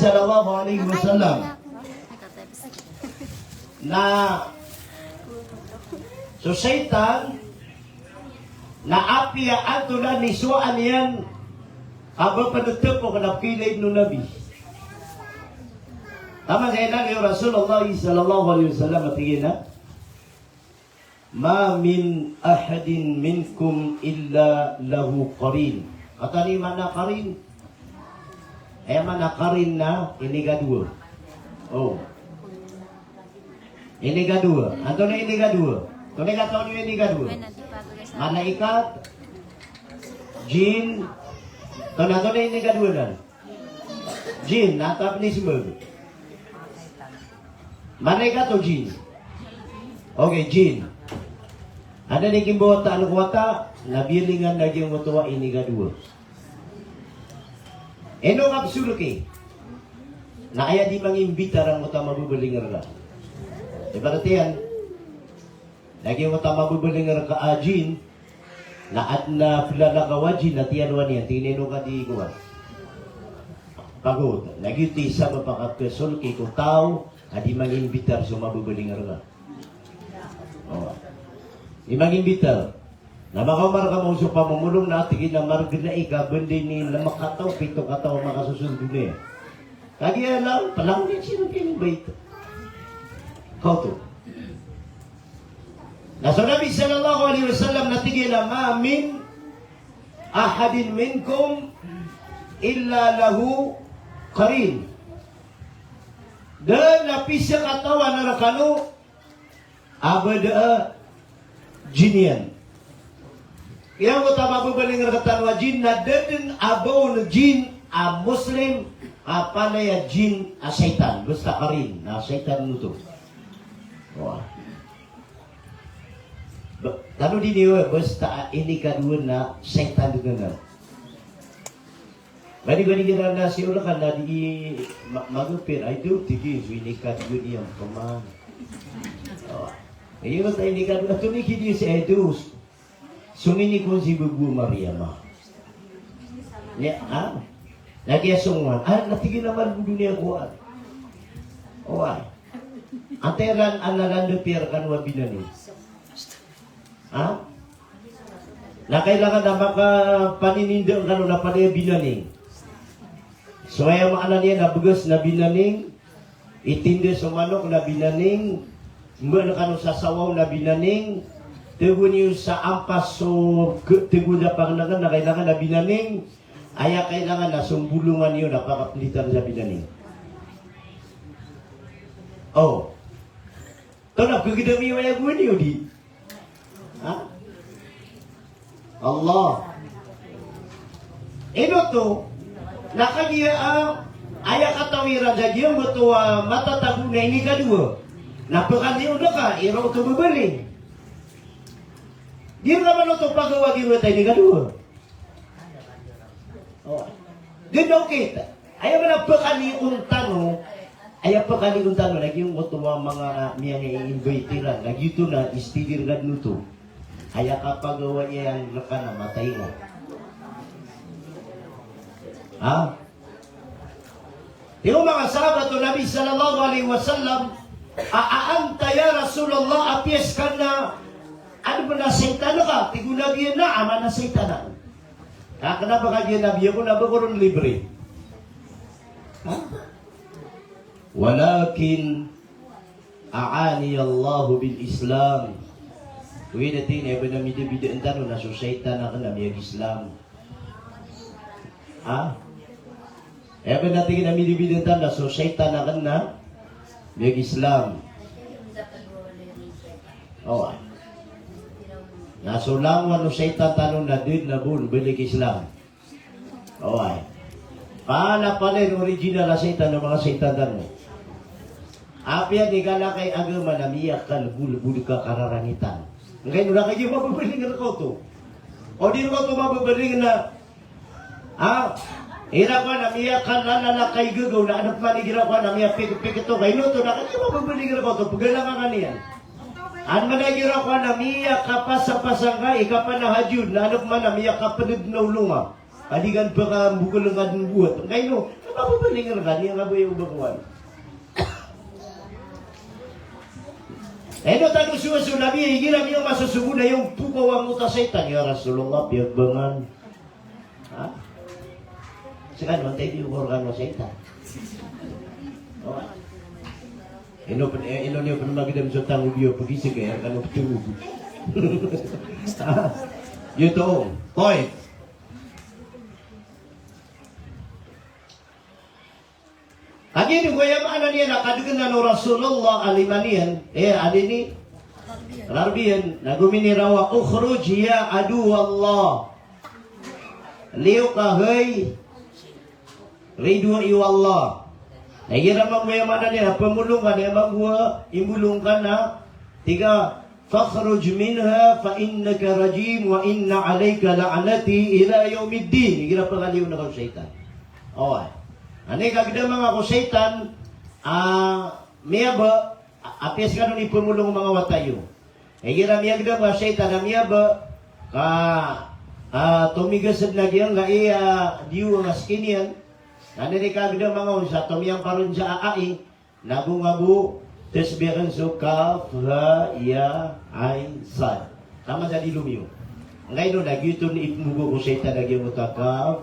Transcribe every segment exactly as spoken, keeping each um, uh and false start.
Sallallahu alaihi wasallam. Na so shaytan na apiya antonaa i sowaan iyan a ba pn tpo kna pkhailay o Nabi. Taman sa inaloy o Rasulullah sallallahu alaihi wasallam a tig iyan a, "Ma min ahadin minkum illa lahu qarin." Katawan iyo i maana qarin? Aya maana qarin na inigadowa. O. Inigadowa. Antonaa i inigadowa? Antonaa i katawan iyo inigadowa? Malaikat, jinn, antonaa, antonaa i inigadowa nan? Jinn, na tapni smbag. Malaikat o jinn? Okay, jinn. Adn i kimbawataan ko wata, na biyalingan na giyangkoto a inigadowa. Ino ka psolki? Na aya di mangimbitar angkoto a mababaling rka. Ibarat iyan, lagid angkoto a mababaling rka a jinn, na adn a plalakaw a jinn na tiyalowan iyan, tig iyan, ino ka di kowan, pagod. Lagid oto i sabap a kapsolki ko taw a di mangimbitar so mababaling rka. O. Di mangimbitar. Na makaoma rka mambo so pamamolong na tig iyan a margnai ka bndi ni lima kataw, pito kataw a makasosold doniya. Kagiya na, palangon iyan sii ko piyambait. Kaoto. Na so Nabi sallallahu alaihi wasallam na tig iyan a, "Ma min ahadin minkum illa lahu qarin." Da dn a pizakatawan rkano a ba da a jinn iyan. Giyangkoto a mababaling rktano a jinn na da dn a ba on jinn a Muslim a palaya jinn a shaytan. Basta qarin na shaytan oto. Wa. Ba-, tano di niyo, basta a inikadowa na shaytan dn anan. Badi-badi iran na siyola ka na di ma-, magpir, ay do, tig iyan, so inikadowa niyan pman. O. Iyo, ta inikadowa, antonaa i kidi si Edos. So minikonsib bo Mariama. Niya, a? Lagid a songowan. A, na tig iyan a margn doniya ko a. Oway. Antaa iran a nalandp iyan rkano a binaning? Ha? Na kailangan a makapaninda kano na palaya binaning. So aya maana niyan na bgas na binaning, itinda so manok na binaning, mba kano sasawaw na binaning, tagoan iyo sa ampas so g-, tagoan da pangnakan na kailangan a binaning, aya kailangan na so mbolongan iyo na pakapnditan sa binaning. O. Tonaa pgdam iyo aya gowani o di? Ha? Allah. Ino oto, na kagiya, a, aya katawi iran sa giyangkoto a matatago na inikadowa. Na pkaliyo daka, iro oto babaling. Di rka man oto pagawa giyangkoto a inikadowa. O. Ganda o kita. Aya maana pkaliyon tano, aya pkaliyon tano, lagid oto a manga miyangaiimbayt iran, lagid oto na istigir gad oto. Aya kapagawa iyan rka na matay ka. Ha? Tig o manga sahabat o Nabi sallallahu alaihi wasallam, a, a anta ya Rasulullah, apiya skano na adn pn a shaytan ka? Tig o Nabi, na'am, adn a shaytan akn. Ka kna ba kagiya Nabi ako na ba ko ron libre. Ha? Walakin a'ani Allahu bil Islam. Oway, da tig iyan a ba na midabidaan tano na so shaytan akn na miyag-Islam. Ha? Aya ba na tig iyan a midabidaan tano na so shaytan akn na miyag-Islam. Oway. Na so langowan o shaytan tano na da dn a ba on balik Islam. Oway. Palapalin original a shaytan o manga shaytan tano. Apiya di kalakay agama na miyakalbolbod ka kararangitan. Ngkaino na kagiya mababaling rka oto. O di rka oto mababaling na, ha? Ira ko na miyakalalakay gagaw na adn pman igira ko na miyapikpik oto. Ngkaino oto na kagiya mababaling rka oto. Pgalang ka niyan. An man igira ko na miyakapasapasang ka, ikapanahajud, na adn pman a miyakapnd na olonga. Ka di kan pkamboklng ka dn bowat. Ngkaino, Papabaling rkaniyan ka bo iyo ba kowan. Ino tano so, so Nabi, igira miyaoma so sogo na iyo mpokaw angkoto a shaytan, "Ya Rasulullah, piyagbangan." Ha? Sekano, antaa i di ko rkano a shaytan. O. Ino pn, eh, ino niyo pn magdam so tangod iyo, pgisik, eh, rkano ptoro. Ha? Giyoto. Oy. Kagiya di ko aya maana niyan na kadkn o Rasulullah a lima niyan, eh, adi ni, rarb iyan, na gominiraw a, "Ukhruj ya aduwallah." Liyo ka, hay ridoay o Allah. Na igira mambo aya maana niyan na pmbolong ka, na aya mambo a imbolong ka na tig a, "Fakhruj minha fa innaka rajim wa inna alayka la'nati ila yawmiddin." Igira pkaliyon ka o shaytan. Oway. Anda i kagdama nga ko shaytan a miyaba, a, apiya sekano i pmbolong o manga wata iyo. Igira miyagdam ka shaytan a miyaba, ka, ka tomigas dn a giyangkaya diyo a skiniyan. Na anda i kagdama nga on sa tomiyampar on sa ai, na go nga bo tasbihan so kaf, ha, ya, ain, sad. Taman sa di lomiyo. Angkaino na giyoto i pmbogo ko shaytan a giyangkoto a kaf,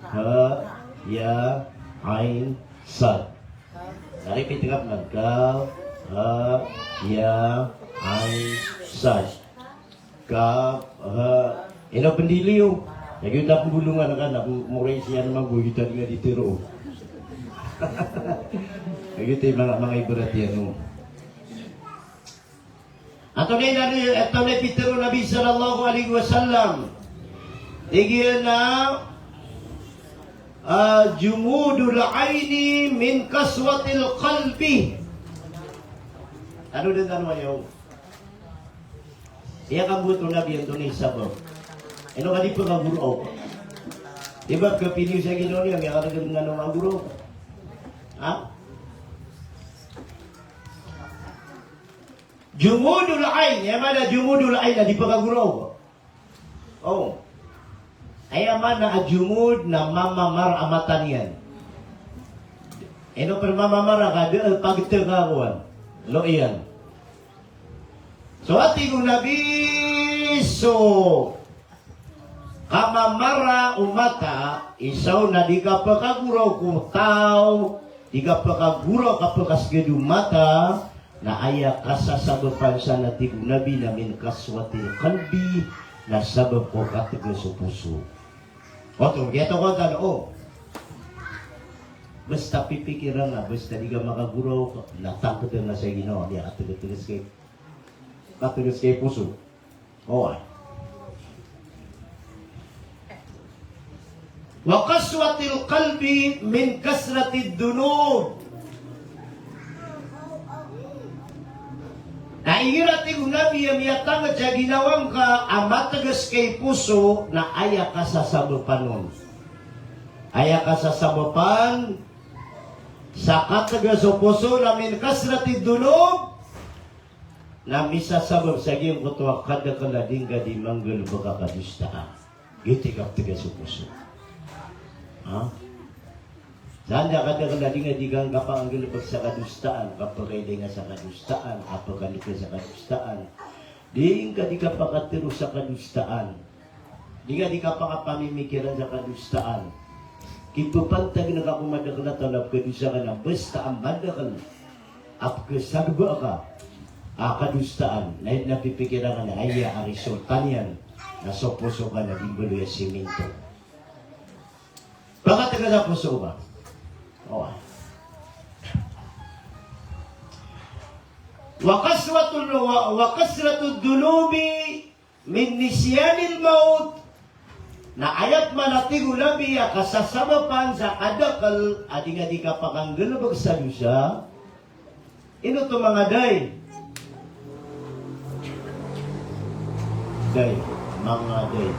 ha, ya, ain, sad. Na repeat ka pman, kaf, ha, ya, ain, sad. Kaf, ha. Ino pn di liyo. Lagid o pmbolongan ka na, moray siyan mambo, giyoto a di nga di tero. Lagid o manga, manga ibarat iyan, no. Antonaa i, antonaa i pitharo o Nabi sallallahu alaihi wasallam? Tig iyan a, ah, jumudul aini min qaswatil qalbi. Ano den tano aya o? Aya kambowat o Nabi antonaa i sabap. Ino ka di pkagoraaw. Di ba kapiliyo sa ginawa niyan, miyakatagad nga na magoraaw. Ha? Jumudul ain, aya maana jumudul ain na di pkagoraaw. O. Aya maana a jumud na mamamar a mata niyan. Ino pn mamamar a ka da, pagtaka kowan. Lo iyan. So, a tig o Nabi, so kamamar o mata, isa on na di kapakagoraw ko taw, di kapakagoraw, kapakasgad o mata, na aya kasasabapan san, a tig o Nabi, na min qaswatil qalbi, na sabap ko katgas o poso. Oto, giyoto ko tano, o. Basta pipikiran na, basta di ka makagoraw, na tangkd na sa ginawa, di ka katgas, katgas i poso. Oway. Wa qaswatil qalbi min kasratid dunub. Na igira tig o Nabi a miyatangkd sa ginawa ngka a matgas i poso na aya kasasabapan on. Aya kasasabapan sa katgas o poso na min kasratid dunub. Na misasabap sa giyangkoto a kadakl a di ngka di manggalbk a kadosaan. Giyoto i kaptgas o poso. Ha? Sa anda kadakl a di ngka di ngka kapanggalbk sa kadosaan, kapakailay ngka sa kadosaan, kapakalikas sa kadosaan. Di ngka di kapakatharo sa kadosaan. Di ngka di kapakapamimikiran sa kadosaan. Kipapantag ngka ko madakl a taw na pkadosa ka na basta a madakl a pkasagba ka a kadosaan, na aya pipikiran ka na aya a resulta niyan na so poso ka na di mbaloy a siminto. Pkatgas a poso ka. O. Wa kasratul, wa, wa kasratud dunubi min nisyanil maut. Na aya pman a tig o Nabi a kasasabapan sa kadakl a di ngka di kapakanggalbk sa dosa. Ino to manga day? Day, manga day.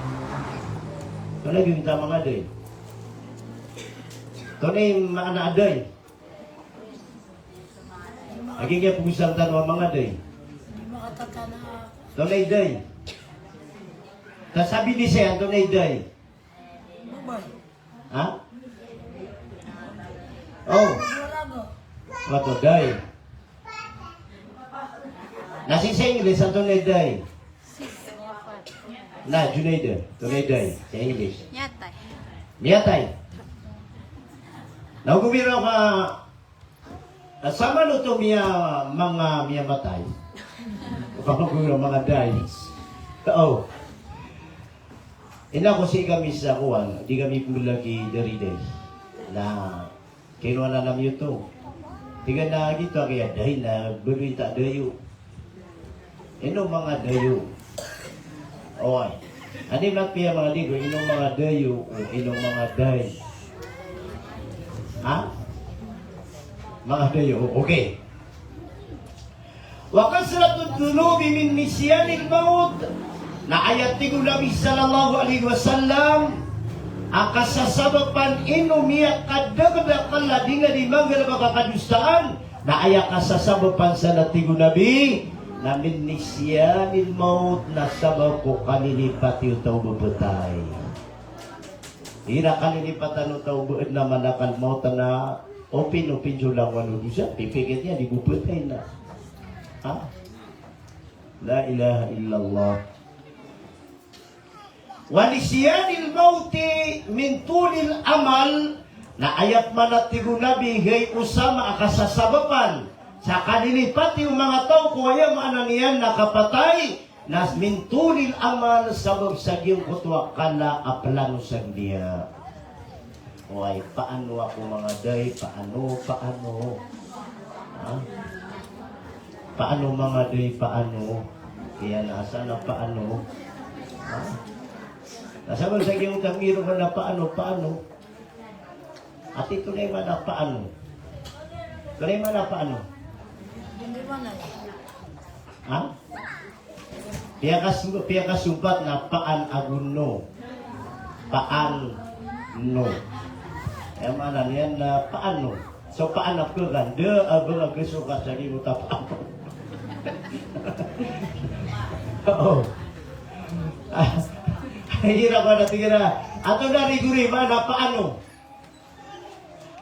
Tonaa i ginta manga day? Tonaa i maana a day? Lagid a pgosan tano a manga day. Tonaa i day? Tasabi ni saya, tonaa i day? Ha? Oh. Antonaa i day? Na sii sa English, antonaa i day? Na Junaid, antonaa i day sa English? Miyatay. Miyatay. Na ogomi ron ka, ah, sa manoto miya, manga miyamatay. Ogomi ron manga day. Oo. Ino ko sii kami sa kowan, di kami pmblag i dariday. Na kinowa na nami oto. Tig iyan a giyoto a kiyaday na baloy ta dayo. Ino manga dayo? Oway. Adi mapiya manga ligo, ino manga dayo, o ino manga day? Ha? Manga dayo, okay. Wa kathratud dhunubi min nisyanil mawt. Na aya tig o Nabi sallallahu alaihi wasallam a kasasabapan ino miyakadakadakal a di ngka di manggalbk a kadosaan, na aya kasasabapan san a tig o Nabi na min nisyanil mawt, na sabap ko kalilipati o taw a bapatay. Igira kalilipatan o taw a ba adn a malakal mawt na opin-opin so langowan o dosa, pipikir iyan di bo patay na. Ha? La ilaha illallah. Wa nisyanil mawti min tulil amal. Na aya pman a tig o Nabi, hay Usama, a kasasabapan sa kalilipati o manga taw ko, aya maana niyan na kapatay, na min tulil amal, sabap sa giyangkoto a kala a plano sa doniya. Oway, paano ako manga day, paano, paano? Ha? Paano manga day, paano? Kaya na asa na paano? Ha? Na sabap sa giyangkoto a miyaro ka na paano, paano? Ati, antonaa i maana paano? Antonaa i maana paano? Ha? Piyakaso-, piyakasompat na paan ago no. Paan no. Aya maana niyan na paan no. So paan a pkhagan, da a ba nga gasoka sa di mo ta paan. Oo. Igira ko na tig iyan a, antonaa i gori maana paano?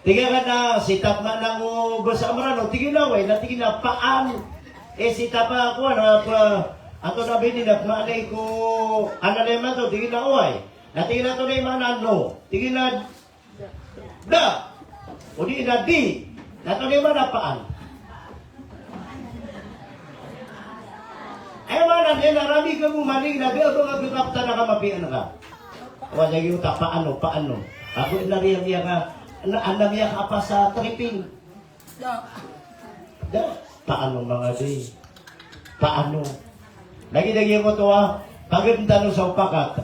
Tig iyan a sitap maana ko basa Mranaw, tig iyan a oway, na tig iyan a paan. E sitap a kowan, apa, antonaa ba ini na pmaanay ko, anan iyan man oto, tig iyan a oway. Na tig iyan a antonaa i maana no. Tig iyan a da. O di na di. Na antonaa i maana paan. Aya maana niyan na rami ka bo maning na da a ba nga gagaptan a kamapiyaan ka. Oway, sa giyangkoto a paano, paano. Ago na riya miyaka, na, na miyakapas a tripping. Da. Da. Paano manga di? Paano? Lagid a giyangkoto a, pagdn tano sa opakat.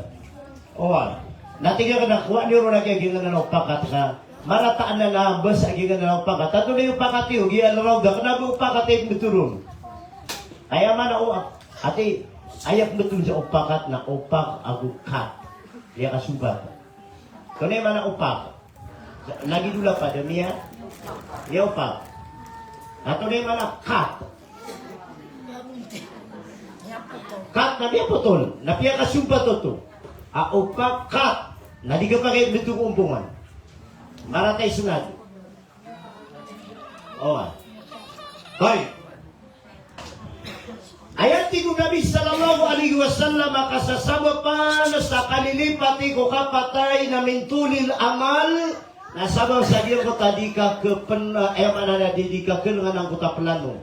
Oway. Na tig iyan a kna, kowaa niyo ron a giya giyangkanan a opakat ka. Marata anan a basa a giyangkanan a opakat. Antonaa i opakat iyo, giya lalaw da, kna ba opakat i mbtoron. Aya maana o, ati, aya pmbtoron sa opakat na opak ago kat. Aya kasompat. Antonaa i maana opak? Lagid o lapad a miya, miyaopak. Antonaa i maana kat? Kat na miyapotol. Na piyakasompat oto a opak, kat. Na di kapakay mbtho ko ompongan. Marata i snad. Oway. Hay. Aya tig o Nabi sallallahu alaihi wasallam a kasasabapan sa kalilipati ko kapatay na min tulil amal, na sabap sa giyangkoto a di ka kepn-, aya maana na di, di ka kelengan angkoto a plano.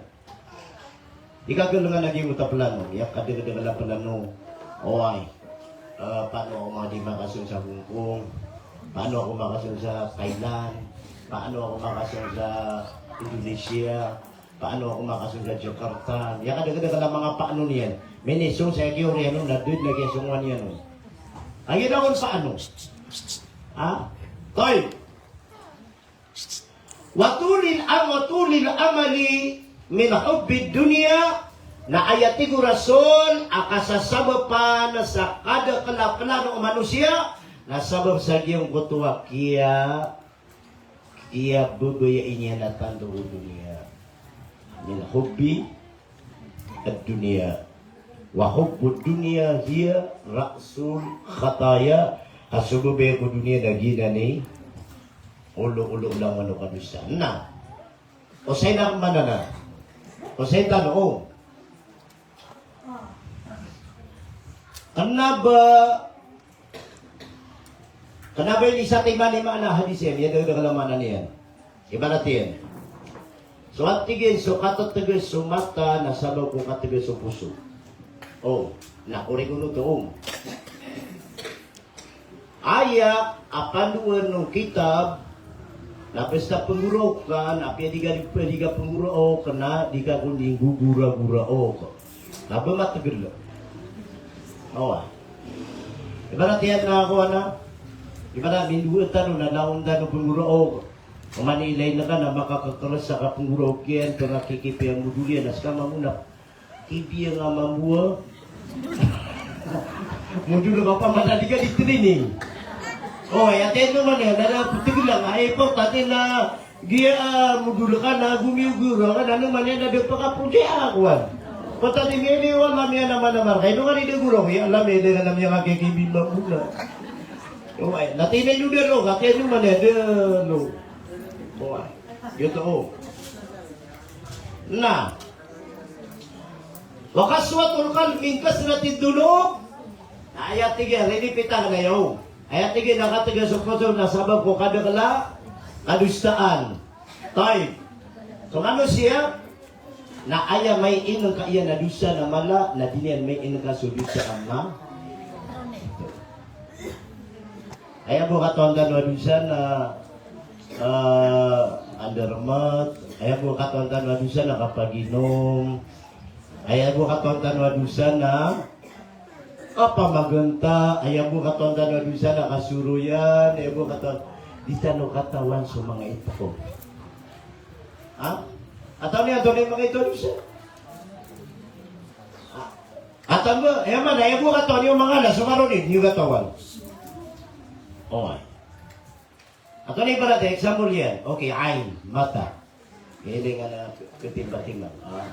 Di ka kelengan a giyangkoto a plano. Aya kadakadakl a plano. Oway. Eh, paano ako manga di makasong sa Hong Kong? Paano ako makasong sa Thailand? Paano ako makasong sa Indonesia? Paano ako makasong sa Jakarta? Aya kadakadakl a manga paano niyan. Minisong sa giya oriyan on, na da dn a giya songowan iyan on. Aya da kon paano. Ha? Tayyib. Wa tulil am-, wa tulil amali min hubbid dunya. Na aya tig o Rasul a kasasabapan sa kadakl a plano o manosiya na sabap sa giyangkoto a kiya, kiyababayai niyan a tanda o doniya. Min hubbi ad-dunya. Wa hubbud dunya hiya ra'sul khataya. A so babaya ko doniya na giyanan i Olo-olo langon o kadosaan. Na. Osay na maana na. Osay tano, o. Kena ba, kena ba ini sa timan i maana a hadis iyan, iyan da, da kala maana niyan. Ibarat iyan. So, a tig iyan, so kateteges o mata na sabap ko kateges o poso. O, na korek oto, o. Aya a pandoan o kitab, na basta penggoraok ka, na apiya di ka, di ka penggoraok, na di ka kon di nggogoragora, o. Na ba mategel. Oway. Ibarat iyan na kowan a, ibarat mindoa tano na laon tano penggoraok. Oman i ilay na ka na makakekeres a kapenggoraok iyan, pengakikip iyan, modol iyan, na seka mambo na T V nga mambo a. Modol ka pa mana di ka di training. O, aya teno man iyan, na na petegelang, ay, importante na giya, a, modol ka na gomiyogoro ka na, ano man iyan na da pakaprojektn a kowan. Pata di miyaliwan na miyanamar-namar ka, ino ka di da goro, ya Allah, miyaliwan na miyakakikibi mambo na. O, ay, na tino da lo, ka tino man iyan, da lo. O, ay. Giyoto, o. Na. Wa qaswatul qalb min kasratid dhunub. Na aya tig iyan, repeat akn aya, o. Aya tig iyan na kategas o poso na sabap ko kadekel a kadosaan. Tayyib. So manosiya, na aya mainengka iyan a dosa na mala, na di niyan mainengka so dosa a ma- Aya bo katawan tano a dosa na, eh, andermat. Aya bo katawan tano a dosa na kapaginom. Aya bo katawan tano a dosa na kapamagenta. Aya bo katawan tano a dosa na kasoroyan. Aya bo katawan, di tano katawan so manga ito ko. Ha? Katawan iyo antonaa i manga ito a dosa? Ha? Katawan bo, aya man, aya bo katawan iyo manga na so maronin, iyo katawan. Oway. Antonaa i ibarat, example iyan. Okay, ain, mata. Ilingan a ketimba-timba. Ah,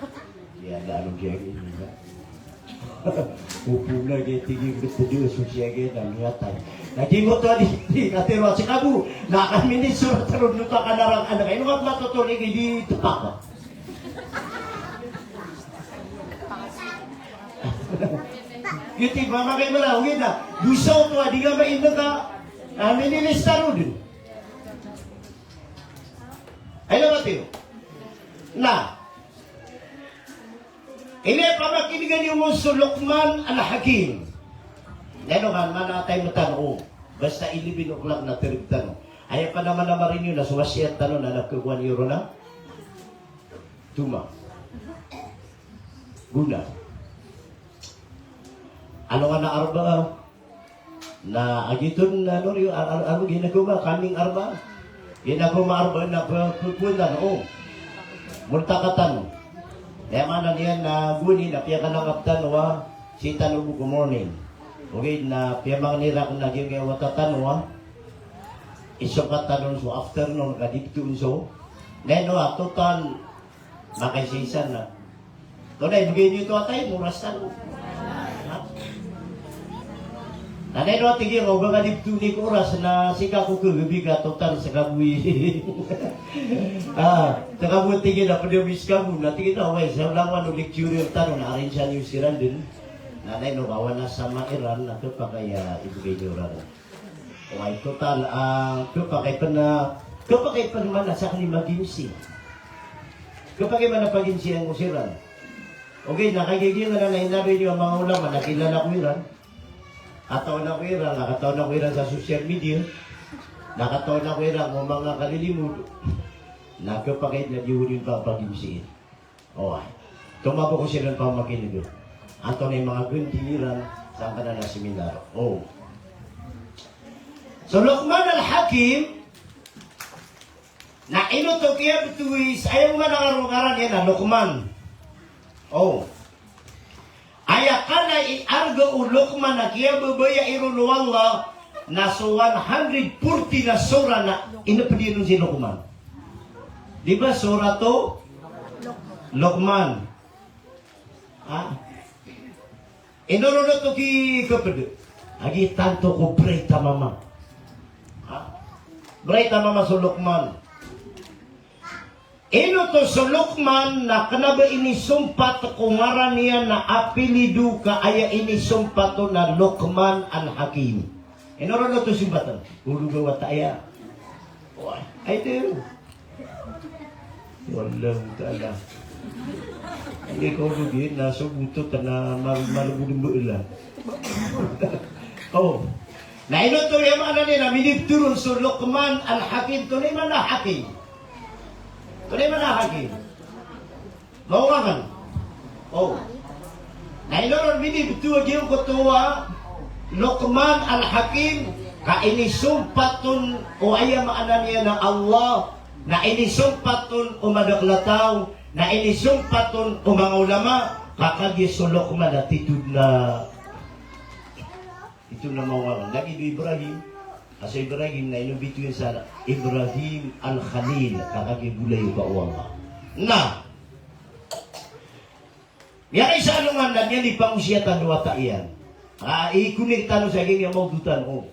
iya, da ano giya ini, ha? Opo na giya tig iyan, betedo so siya giya na miyatay. Na giyoto a di, di, katero a seka bo. Na kami ni sura tero no ta kanarang anak. Ino ka matotol ini di tepak. Giyoto i mama kay mala, ogaid na dosa oto a di nga mainengka, a, minilista ron. Ay, na, matiyo. Na, ini pamakinegen iyo mo so Luqman Al-Hakim. Ino ka, mana atay metan o. Basta eleven o'clock na tereg tano. Aya panamanamarin iyo na so wasiyat tano na nakekowan iyo ron a toma. Gona. Alongan a Arbaa. Na agiton na, ano, ri-, a-, a-, ano, ginagoma, kaming Arbaa. Ginagoma Arbaa na pe-, pe-, pekuwen tano, o. Moltaka tano. Aya maana niyan na goni na piyakalangkap tano a sii tano bo ko morning. Ogaid na piyamangni rakn a giyangkaya wata tano a isokat tano so afternoon ka di ptoon so. Na ino a total makaisaisa na. Tonaa i bgay niyo oto a time, oras tano. Ha? Na ino a tig iyan, o ba ka di ptoon ko oras na sii ka ko kagabi ka total seka bo i. Ah, seka bo tig iyan a pd a miss ka bo, na tig iyan a, oway, sa langowan o lecturer tano na arrange-an iyo siran dn. Na ino ka wan a sama iran na khapakay a ibgay niyo ran. Oway, total, ah, khapakay pn a, khapakay pn man a sakn i mag-M C. Khapakay man a pag-M C-an ko siran. Ogaid na kagiya giyanan a inaloy niyo a manga ulama na kilala ko iran. Katawan ako iran, na katawan ako iran sa social media. Na katawan ako iran ko manga kalilimod. Na khapakay na di niyo ron pag-M C-in. Oway. Tomabok ko siran pamakineg. Antonaa i manga gending iran sangkanan a seminar. O. So Luqman Al-Hakim, na ino oto kiyabtowi sa, aya bo man a ngaran iyan a Luqman. O. Aya kala i arga o Luqman a kiyababayai ron o Allah na so one hundred forty na surah na inpd iyan on si Luqman. Di ba, Suratu Luqman? Ha? Ino ron oto ki-, keped. Agi tanto ko bright a mama. Ha? Bright a mama so Luqman. Ino oto so Luqman na kna ba inisompat ko ngaran iyan na apelido ka aya inisompat on na Luqman Al-Hakim. Ino ron oto simpatan? Olo ga wata aya. Oway, ay, di. Wallahu ta'ala. Ino ka olo di na so botot na mar-, margudum ba ila. Oh. Na ino oto aya maana niyan na minibtho ron so Luqman Al-Hakim, antonaa i maana Hakim? Antonaa i maana Hakim? Maongangan. Oh. Na ino ron minibtho a giyangkoto a Luqman Al-Hakim, ka inisompat on o aya maana niyan na Allah, na inisompat on o madakl a taw, na inisompat on o manga ulama, ka kagiya so Luqman na titho dn a Ito na maongangan. Lagid o Ibrahim, a so Ibrahim na ino bitowan sa Ibrahim Al-Khalil, ka kagiya bolayoka o Allah. Na miyakaisa a alongan na niyan di pangosiyatan o wata iyan. Ah, i-connect tano sa giyangkai a mawdu tano.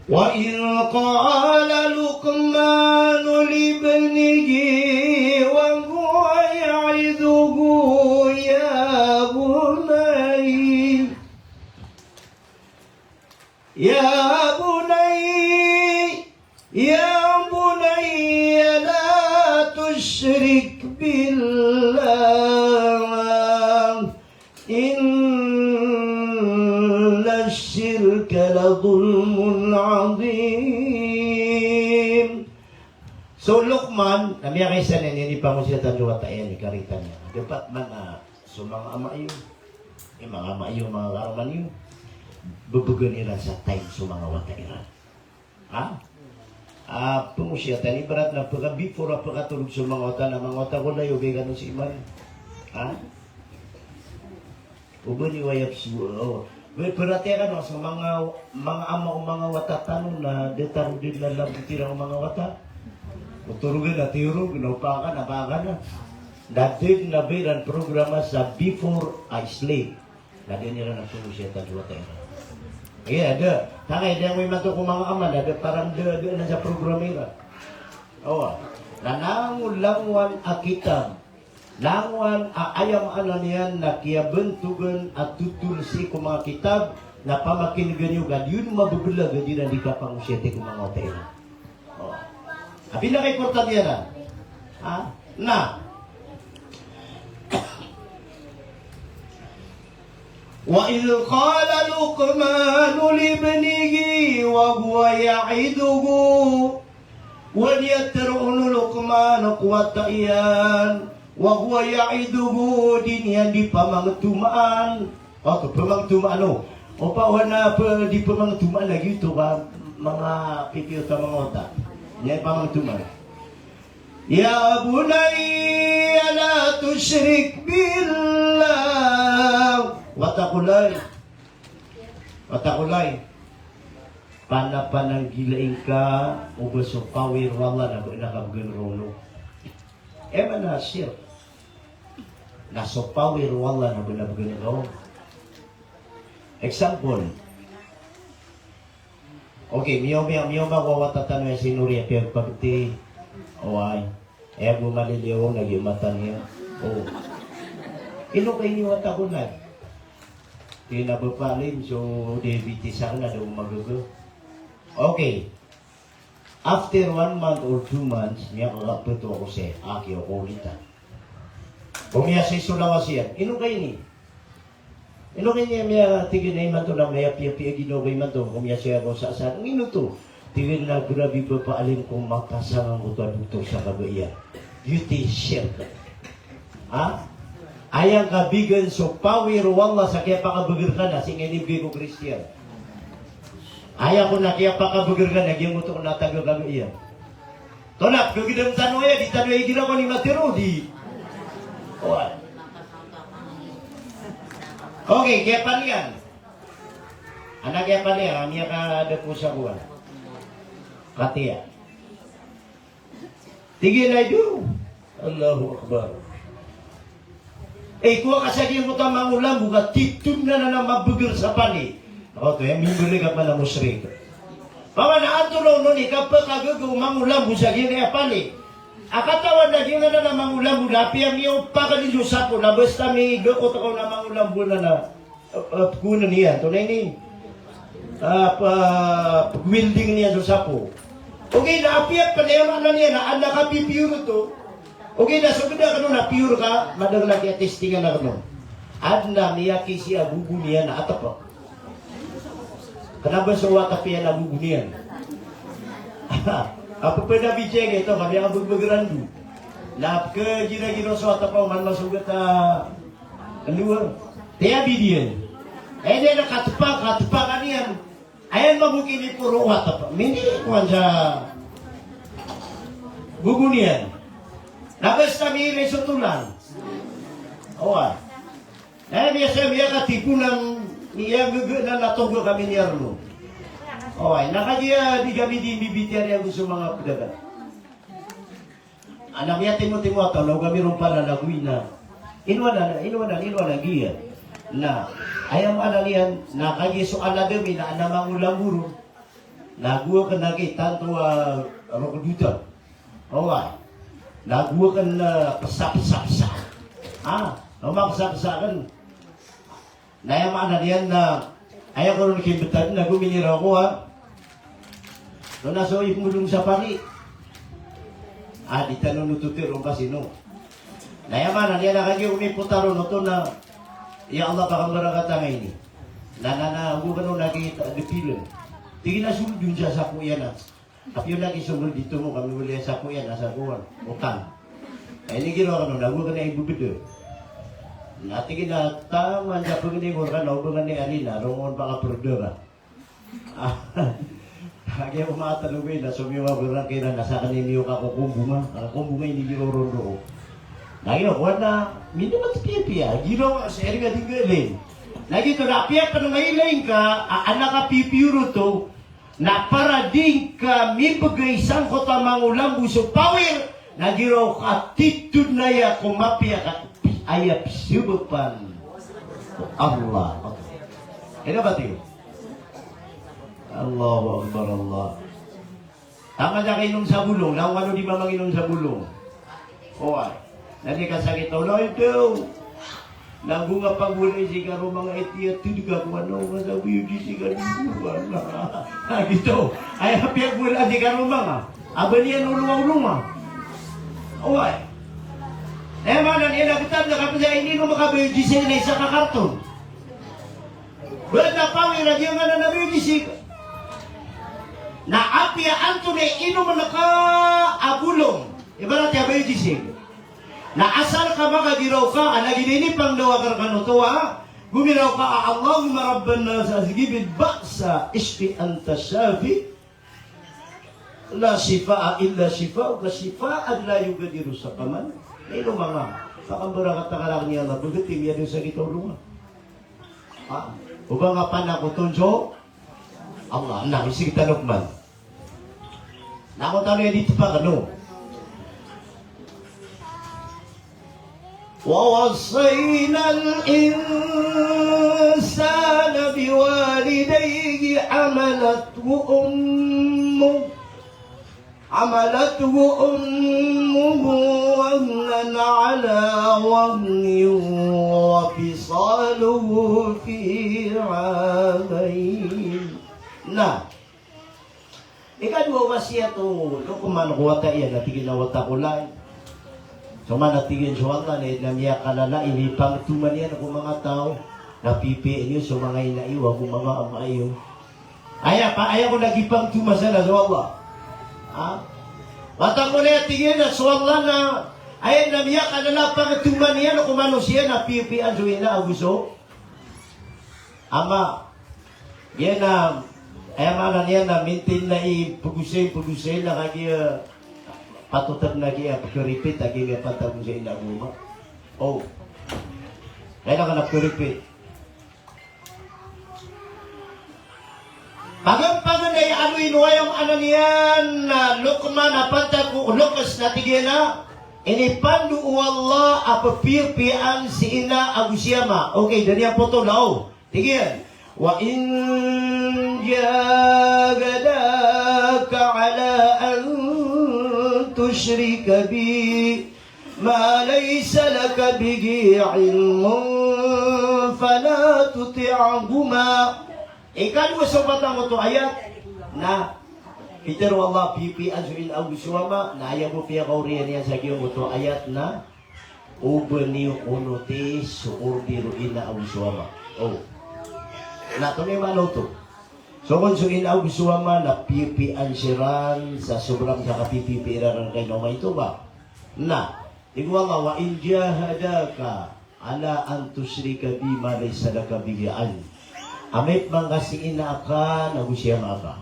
وإذ قال لقمان لابنه وهو يعظه يا بني، يا بني، يا بني لا تشرك بالله إن الشرك لظلم عظيم. So Luqman, na miyakaisa niyan, niyan di pangosiyatan so wata iyan, i karita niyan. Dapat man a so manga ama iyo, i manga ama iyo, manga karoma niyo, bebegen iran sa time so manga wata iran. Ha? Ah, pangosiyatan, ibarat na peka-, before a pekatorog so manga wata na, manga wata ko, layo beka no si iman. Ha? O ba niyo aya pso-, o. Be-, berarti akan, o, so manga, manga ama o manga wata tano na da tano di lalaboti ran o manga wata. O torogen na tiyorog, na opakan na pakan na. Na da den na ba iran programa sa before a sleep. Na da den iran a pangosiyatan so wata iran. Iya, da. Tangay, da ngoy imanto ko manga ama, na da parang da, da na sa programa iran. Awa. Na langolangowan a kitab. Langowan a aya maana niyan na kiyabantogan a totol sii ko manga kitab, na pamakinegen iyo ka di on mabebelag a di iran di kapangosiyati ko manga wata iran. O. A pinakaimportante iyan a. Ha? Na. وإذ قال لقمان لابنه وهو يعظه. Oway, aya tharoon o Luqman ko wata iyan, وهو يعظه, di niyan di pamangtomaan. Oto, pamangtomaan o. Opa, oway na pe-, di pamangtomaan lagid oto ka manga pipiya oto a manga wata. Niyan pamangtomaan. يا بني لا تشرك بالله. Wata ko lay. Wata ko lay. Pana-, pananggilai ngka o ba so power o Allah na ba ngka kabgan roo. Aya maana a shirk. Na so power o Allah na ba ngka kabgan roo. Example. Okay, miyaoma, miyaoma ko wata tano a sinori a piyagpagti. Oway. Aya bo maliliyo na giya mata niyan. O. Ino ka ini wata ko na. Tig iyan a ba palim so diabetes aken na da on magaga. Okay. After one month or two months, miyakakapto ako sii, aki ako ulitan. Komiyasoy so lawas iyan. Ino ka ini? Ino ka ini a miya-, tig iyan a imanto na miyapiyapiya ginawa ko imanto, komiyasoy ako sa, sa, ino oto? Tig iyan a grabe ba palim ko mapasang angkoto a doktor sa kabaya. Giyoto i shirk. Ha? Aya ngka bigan so power o Allah sa kiyapakabagr ka na, sii ngka inibgay ko Kristiyan. Aya kon a kiyapakabagr ka na, giyangkoto kon a taga kabaya. Tonaa, gagdam tano aya, di tano aya igira ko ni matero, di. Oway. Okay, kiyapaliyan. Ana kiyapaliyan, a miyakadapo sa kowan. Katiya. Tig iyan a, "Aydo." Allahu Akbar. Eh, kowa ka sa giyangkoto a mangolambo ka titho dn anan a mabagr sa pali. Oto, aya mimbaloy ka pn a mushrik. Paman a antonaa onon i kapakagaga o mangolambo sa giyangkaya pali a katawan a giyangkanan a mangolambo na apiya miyaopakn iyo sapo na basta migakot ka on a mangolambo na na, eh, eh, pkowaan iyan, antonaa ini? Ah, pa, pkowilding iyan so sapo. Ogaid na apiya pn, aya maana niyan na adn a kapipiyor oto. Ogaid na so bida kano na piyor ka, madakl a kiyatestingan kano. Adn a miyakisi a gogo niyan a atp. Kna ba so atp iyan a gogo niyan. Apo pd a bidjay ito, kami a bgbg rando. Na pkhagiragira so atp a oman masogat a luwar. Tiya bidiyan. Eh, di na katpa, katpa ka niyan. Ayan mambo kiniporo o atp. Mini kowan sa gogo niyan. Na basta miiray so tolan. Oway. Na miyasa miyakatiponan, miyagaganan a togo kami niyan roo. Oway. Na kagiya di kami di mbibitiyarai ago so manga pdagang. Ana miyatimotimo a taw na o kami ron pala na gowii na. Ino anan, ino anan, ino anan giya. Na, aya maana niyan, na kagiya so aladami na adn a mangolambo ron. Na go akn a giya tanto a rokdota. Oway. Na go akn a psa, psa, psa. Ah, o mapsa, psa akn. Na aya maana niyan na aya ko ron kimbtad na go miniraw ko a. Ino na so ipmolong sa pali. Ah, di tano oto tiro ka sino. Na aya maana niyan na kagiya omipot a ron oto na, "Ya Allah, pakambarakata nga ini." Na, na, na, go kano na kita depiln. Tig iyan a soldon sa sapo iyan a. Apiya lagid so gold dito mo, kami wali a sapo iyan, a sa kowan, otang. Ay, ini giraw kano, na go kano ibebeda. Na tig iyan a taman sa pagni ko rkano, o ba ngka ini ari na, rongon pakaperda ka. Ah, lagid o mata no ba, na somiyowa ko rkano, na sakn ini o kakokombonga, kakokombonga ini giraw ron roo. Na giraw, kowan na, minda mat piyapiya, giraw, sa iri nga di nggalin. Na giyoto, na piya pn mailay ngka, a, adn a kapipiyor oto, Na para di ngka mibgay sangkoto a mangolambo so power, na giraw ka titho dn aya ko mapiya ka pi-, aya pzabapan o Allah. Ino ba tiyo? Allahu Akbar, Allah. Taman sa kainom sa bolong, langon kano di mamanginom sa bolong. Oway. Na di kasakit a olaw ito. Na go nga pagwalay si karoma nga iti a td ka ko ano nga sa B U D C ka di ko ano. Na gito. Ay, apiya gwalay si karoma nga. Aba niyan olong a olong a. Oway. Aya maana niyan na btad na kapzay ini no maka B U D C na isa ka karton. Btad na pawir a giyangkanan a B U D C. Na apiya antonaa i inomn ka a bolong. Ibarat iyan a B U D C. Na asar ka makagiraw ka, a lagid a inipangndao akn rkano oto a, gomiraw ka a, "Allahumma rabban nas, azhibil ba'sa, ishfi anta shafi, la shifaa illa shifauka, shifaan la yughadiru saqaman." Ino manga, pakambarakata ka rakn iyan a bgti, miyada sa gita olong a. Ah, o ba nga panakoton so Allah, na, isig tano pman. Na ko tano aya di tpakn o. Wa wassaynal insana biwalidayhi hamalathu ummuhu حملته أمه وهنا على وهن وفصاله في عامين. Na, ikadowa a wasiyat o Luqman ko wata iyan, na tig iyan a wata ko lay. So man a tig iyan so Allah na, na miyakalala, inipangtoman iyan ko manga taw, na pipiya niyo so manga ina iyo ago manga ama iyo. Aya pa, aya ko lagid pangtoma sa Allah. Ha? Wata ko lay, tig iyan a so Allah na, aya na miyakalala pangtoma niyan ko manosiya na piyapiyaan so ina ago so ama. Giya na, aya maana niyan na mintin na i pagosay, pagosay na kagiya, eh, patot na giya, eh, pagkaripit, a giya, eh, pantag sa ina ago ama. O. Kailangan a pagkaripit. Pagn, pagn ay ano ino aya maana niyan na Luqman a pantag ko Luqs na tig iyan a inipando o Allah a pphiyapiyaan si ina ago si ama. Okay, da niyan potol a o. Tig iyan. Wa in jahadaka ala an tushrika bi ma laysa laka bihi ilmun fala tuti'huma. Ikadowa so patang oto ayat na pitharo o Allah, piyapiya so ina ago so ama, na aya bo piyakaoriyan iyan sa giyangkoto ayat na o ba niyo onoti so order o ina ago so ama. O. Na antonaa i maana oto? So kon so ina ago so ama na piyapiyaan siran sa sobra sa kapipipiya iran rkaniyan o maito ba. Na tig o Allah, wa in jahadaka ala an tushrika bi ma laysa laka bihi ilm. Amay pman ka si ina aka nago si ama aka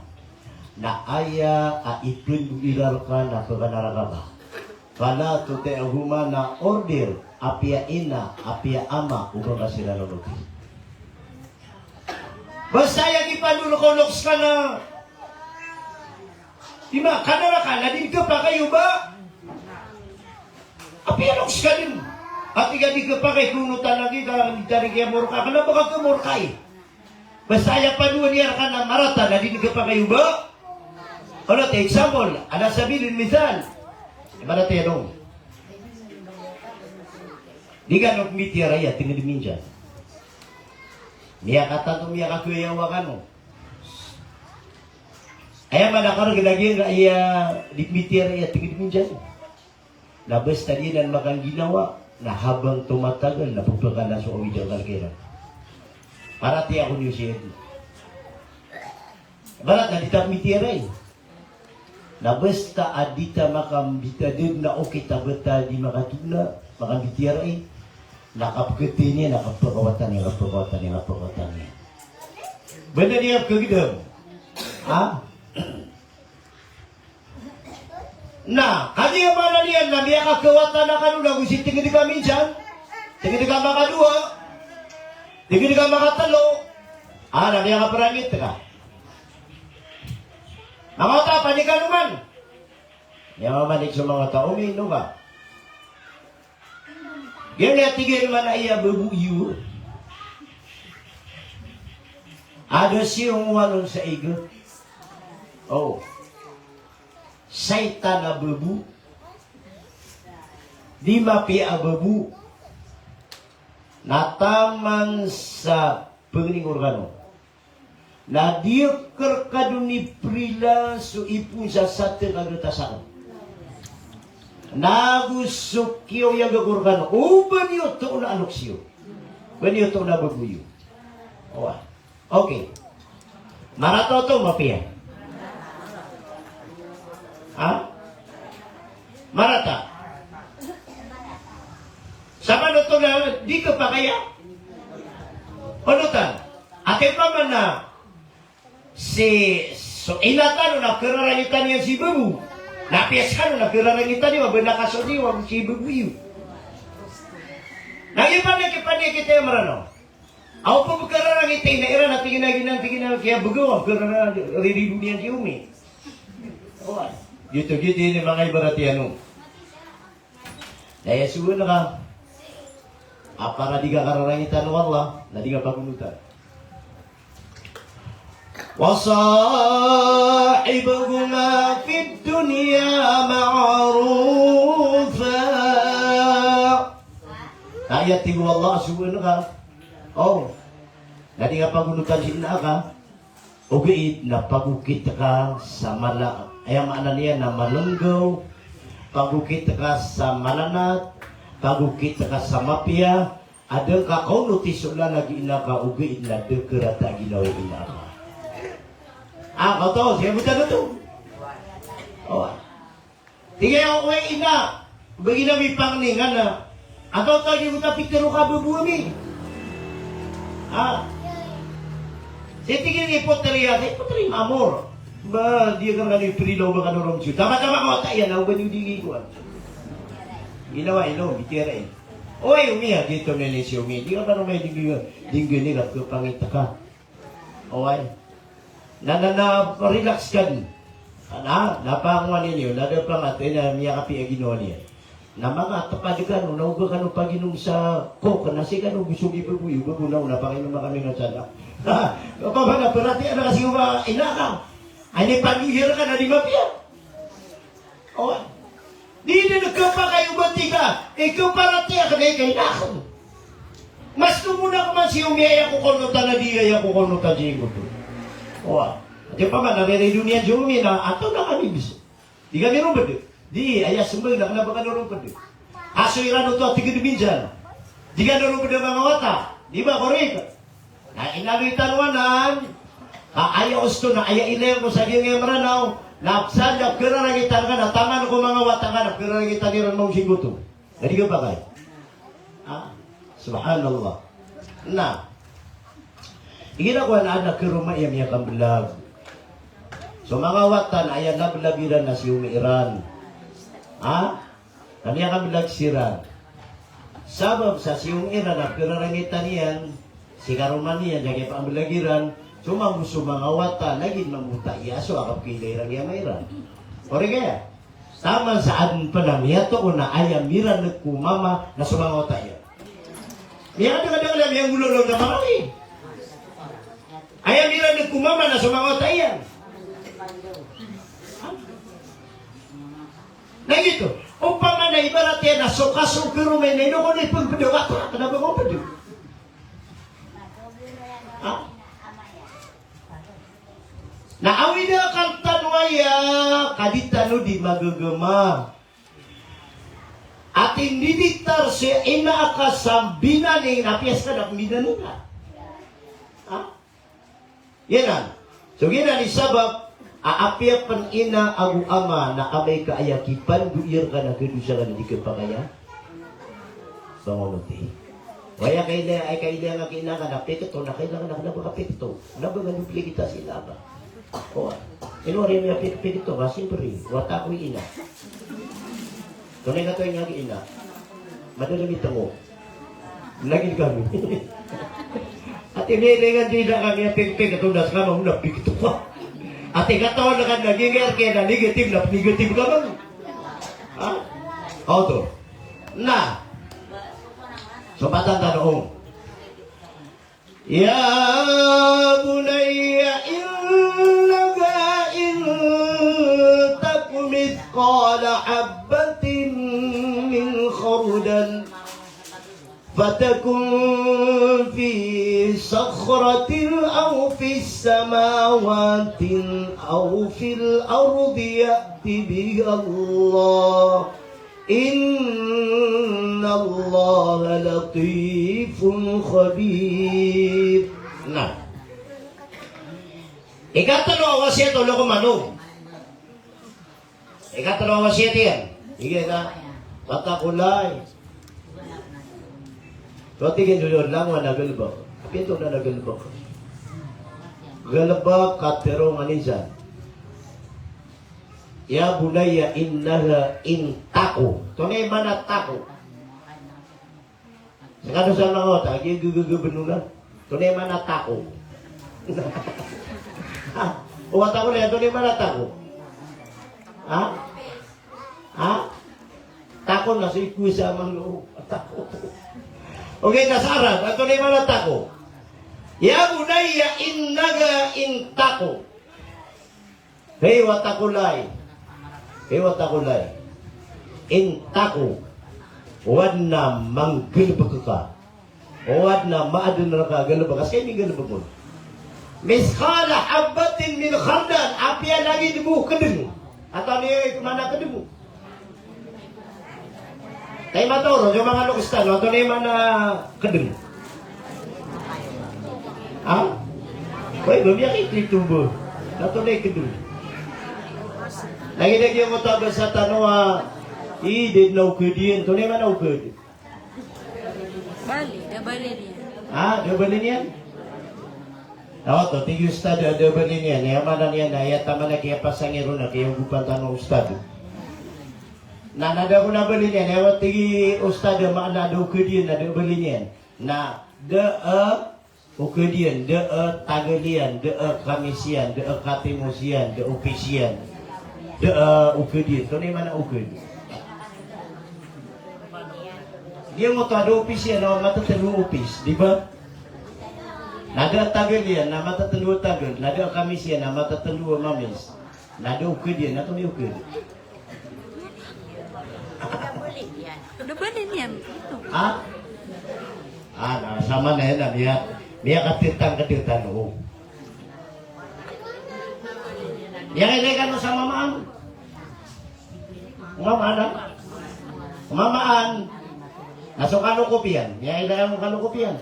na aya a ipndo iran rka na pkhanaraka ka, fala tuti'huma, na order a piya ina, a piya ama, o ba ngka siran onoti. Basta aya kipandol ka o loks ka na di ma, khanaraka na di ngka pakay o ba. Apiya loks ka dn. Ati ka di kapakay ko onotan lagi ka, di tari kiyamorka, kna ba ka kmorkai. Basta aya pandoan iyan rka na marata na di kapakay o ba. Onoti, example, ala sabilil misal. Ibarat iyan on. Di kano pmbitiyarai a tngd minjan. Miyakatanto, miyakakiyawa kano. Aya maana ka rk na giyangkaya di pmbitiyarai a tngd minjan. Na basta di anan makangginawa, na habang tumatagal na pphakala so awid a kalk iran. Paratiyaya ko niyo si Edi. Ibarat na di ta pmbitiyarai. Na basta a di ta makambitadad na okit a ba ta di makatona, makambitiyarai. Na kapkhatay niyan, na kapkhawatan iyan, kapkhawatan iyan, kapkhawatan iyan. Banda niyan kagdam. Ha? Na kagiya maana niyan na miyakakhawatan akano nago si tngd ka minsan, tngd ka makadowa, tngd ka makatlo, a na miyakaprangit ka. Manga wata, panik kano man. Miyamanik so manga wata, omi, ino ka. Giya na tig iyan man a aya babo iyo a da siyongowan on sa iga. O. Saitan a babo. Di mapiya a babo. Na taman sa pangning organo. Na di rka dn iprila so ipon sa satn a gtas akn. Nago so kiyaoyaga ko rkano. O ba niyo toon a loks iyo. Ba niyo toon a babo iyo. Oway. Okay. Marata oto mapiya? Ha? Marata. Saman oto na di kapakay a onotan. Ati pman na si, so ina tano na kararangitan iyan si babo. Na apiya skano na kararangitan iyo, ba na kasowa niyo si babo iyo. Na iyan pman na kipaniya kita iyan Mranaw. Aw pn kararangit i ina iran a tig iyan a giyanan, tig iyan a kiyabagaw, aw kararangit, rirido niyan si omi. Oway. Giyoto, giyoto ini manga ibarat iyan on. Na aya sogoan ka a para di ka kararangitan o Allah, na di ka pagonotan. Wa sahibhuma fid dunya ma'rufa. Na aya tig o Allah a sogoan ka, o, na di ka pagonotan si ina aka. Ogaid na pagokit ka sa mala, aya maana niyan na malnggaw, pagokit ka sa malanat, pagokit ka sa mapiya, a da ngka kaonoti so lalag i ina ka ogaid na da karata a ginawa o ina ka. A, kaoto, siya bo tano to. O. Tig iyan a, oway ina, ba giya na mipangni ngka na. Antaa oto a giyangkoto a pitharo ka a babo ami? A. Sii tig iyan i potri a, sii potri mamor. Ba, di akn kano iprila o ba kano ron siyo. Tama-tama ko wata iyan, a o ba niyo di gikowan. Ginawa ino, bitiyarai iyan. Oway, omi a, giyoto na ini si omi. Di ka kano may di, di, di ngka ini ka kapangit ka. Oway. Na, na, na, relax ka dn. Na, na pangowan iyan iyo, na da pangat, eh, na miyakapiya ginawa niyan. Na manga tpad kano, na o ba kano paginom sa Coke, na sii kano bo so gibaboy, o ba bo na, na panginom kami na sana. Ha, opama na paratiyaya ka sii ko ina ka, a inipangihir ka na di mapiya. O, di dn khapakay o ba tig ka, ikaparatiyaya ka na i ina ka. Mas tomo na ko man si Omi a aya ko konotan a di aya ko konotan si Ingoto. O, ati opama na riri doniya si Omi na antonaa kami bisa. Di kami ron pd. Di, aya smbag na kna ba kano ron pd. A so iran oto a tig dn minsan, di kano ron pd a manga wata. Di ba, korek? Na inaloy tano anan, ka aya osto na aya ilay ko sa giyangkaya Mranaw, na pzaan na pkhararangitan ka na taman ko manga wata ka na pkhararangitan iran mambo si Ingoto. Na di khapakay. Ah, subhanallah. Na igira ko anan na karoma iyan miyakamblag. So manga wata na aya nablag iran na si Omi iran. Ha? Na miyakamblag siran. Sabap sa si Omi iran na pkhararangitan iyan, si karoma niyan, sa kiyapamblag iran, so mambo so manga wata, lagid mambo ta iya so a kapkhailay iran i ama iran. Korek aya? Taman sa adn pn a miyatoon a aya miraneg ko mama na so manga wata iyan. Miyakadakadakl a miyanggolawla na manga wata iyan. Aya miraneg ko mama na so manga wata iyan. Na giyoto, opama na ibarat iyan na so kaso karoma iyan na ino ko na ipmbda a wata, kna ba ko pd. Ha? Na awid a akal tano aya, ka di tano di magagama. Ati ndidiktar si ina aka sa mbinani, na apiya ska na pmbinani ka. Ha? Giyanan. So giyanan i sabap a apiya pn ina ago ama na amay ka aya kipandoy rka na kadosa ka na di khapakay a pangonoti. Aya kailaya, aya kailaya nga ki ina ka na pikto, na kailaya nga na kna ba ka pikto. Na ba nga duplikita sila ba? O, ino ari miyapikpikto ka, siyempre, wata ko i ina. Tonay ka to ina ki ina. Madalm i tngo. Lagid kami. Ati miyailay nga di na kami a pikpik, tonda ska mambo na pikto ka. Ati katawan ka na gingir kaya na negative na negative ka man. Ha? Oto. Na. Sumpatan tano, o. يا بني إنها إن تك مثقال حبة من خردل فتكن في صخرة أو في السماوات أو في الأرض يأت بها الله إن الله لطيف خبير. Na. Ikatlo a wasiyat o Luqman, o. Ikatlo a wasiyat iyan. Tig iyan a, wattaqullah. So tig iyan so langowan a galbk. Apiya antonaa a galbk? Galbk a tharoon a niyan. Ya bunayya innaha in taku. Antonaa i maana a taku? Skano sa manga wata, gi, gi, gi, gi, bnona. Antonaa i maana a taku? Ha? O, wattaqullah, antonaa i maana a taku? Ha? Ha? Taku na so ikowa sa manga, taku. Okay, na sa Arab, antonaa i maana a taku? Ya bunayya innaha in taku. Hay wata ko lay. Hay wata ko lay. In taku. O adn a manggalbk ka. O adn a maadn rka a galbk ka. Ska i minggalbk on. Mithqala habbatin min khardal. Apiya lagid bo kdng. Antonaa i maana kdng? Tay matoro, so manga loks tano, antonaa i maana kdng? Ha? Oy, ba miyakitito bo. Antonaa i kdng? Lagid a giyoto a basa tano a, i, da dn a okd iyan, antonaa i maana okd? Bali, da bali niyan. Ha? Da bali niyan? Oto, tig i ustad a da bali niyan, aya maana niyan na aya taman a kiyapasang iyan ron a kiyaogopan tano a ustad. Na, na da ko na bali niyan, aya tig i ustad a maana a da okd iyan, na da bali niyan. Na da a okd iyan, da a tagal iyan, da a kamis iyan, da a katimos iyan, da a opis iyan, da a okd iyan. Antonaa i maana okd? Giyoto a da opis iyan, na matatlo a opis, di ba? Na da a tagl iyan na matatlo a tagl, na da a kamis iyan na matatlo a mamis, na da a okd iyan na kami okd. Dabalin iyan. Ha? Ah, na, sama na iyan na miya, miyakatitang ka titano. Iyan, iyan kano sa mamaan. Mamaan, ha? Mamaan. Na so kano kopiyan. Iyan, iyan kano kopiyan.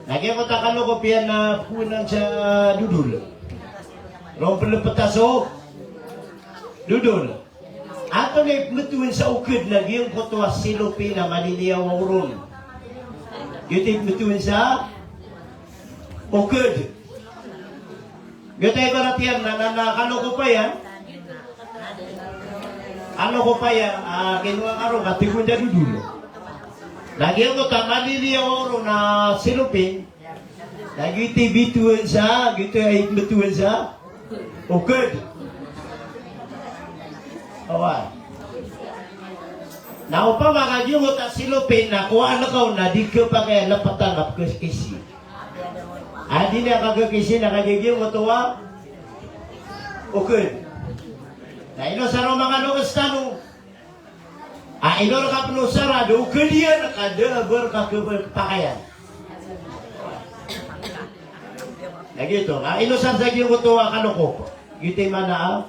Na giyangkoto a kano kopiyan na pkhowan sa dodol. Ron plpta so dodol. Antonaa i pmbtowan sa okd na giyangkoto a silopin a maliliyawaw ron. Giyoto i pmbtowan sa okd. Giyoto i ibarat iyan na, na, na kano kopiyan. Kano kopiyan, ah, kinowa ka ron, katii ko da dodol. Na giyangkoto a maliliyawaw ron na silopin. Na giyoto i btowan sa, giyoto i btowan sa okd. Oway. Na opama ka giyangkoto a silopin na kowaan ka on na di khapakay a lptan a pkhakisi. A di niyan kakisi na kagiya giyangkoto a okd. Na ino sa ron manga loks tano. A ino rka pn osara a da okd iyan ka da a ba rka khapakayan. Na giyoto, a ino sa sa giyangkoto a kano kop. Giyoto i maana a,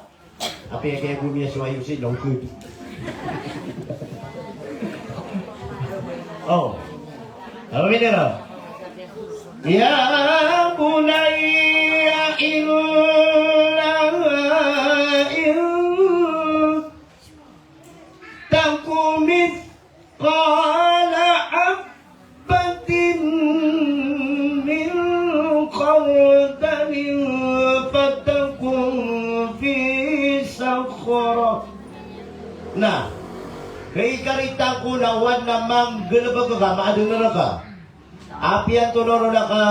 apiya kaya gomiya so ayosi na okd. Oh. Apa bida ron? Ya bunayya innaha in taku mithqala habbatin min khardalin fatakun fi sakhrah. Na, kaikarita ko na o adn a manggalbk ka, maadn rka. Apiya antonaa ron a ka,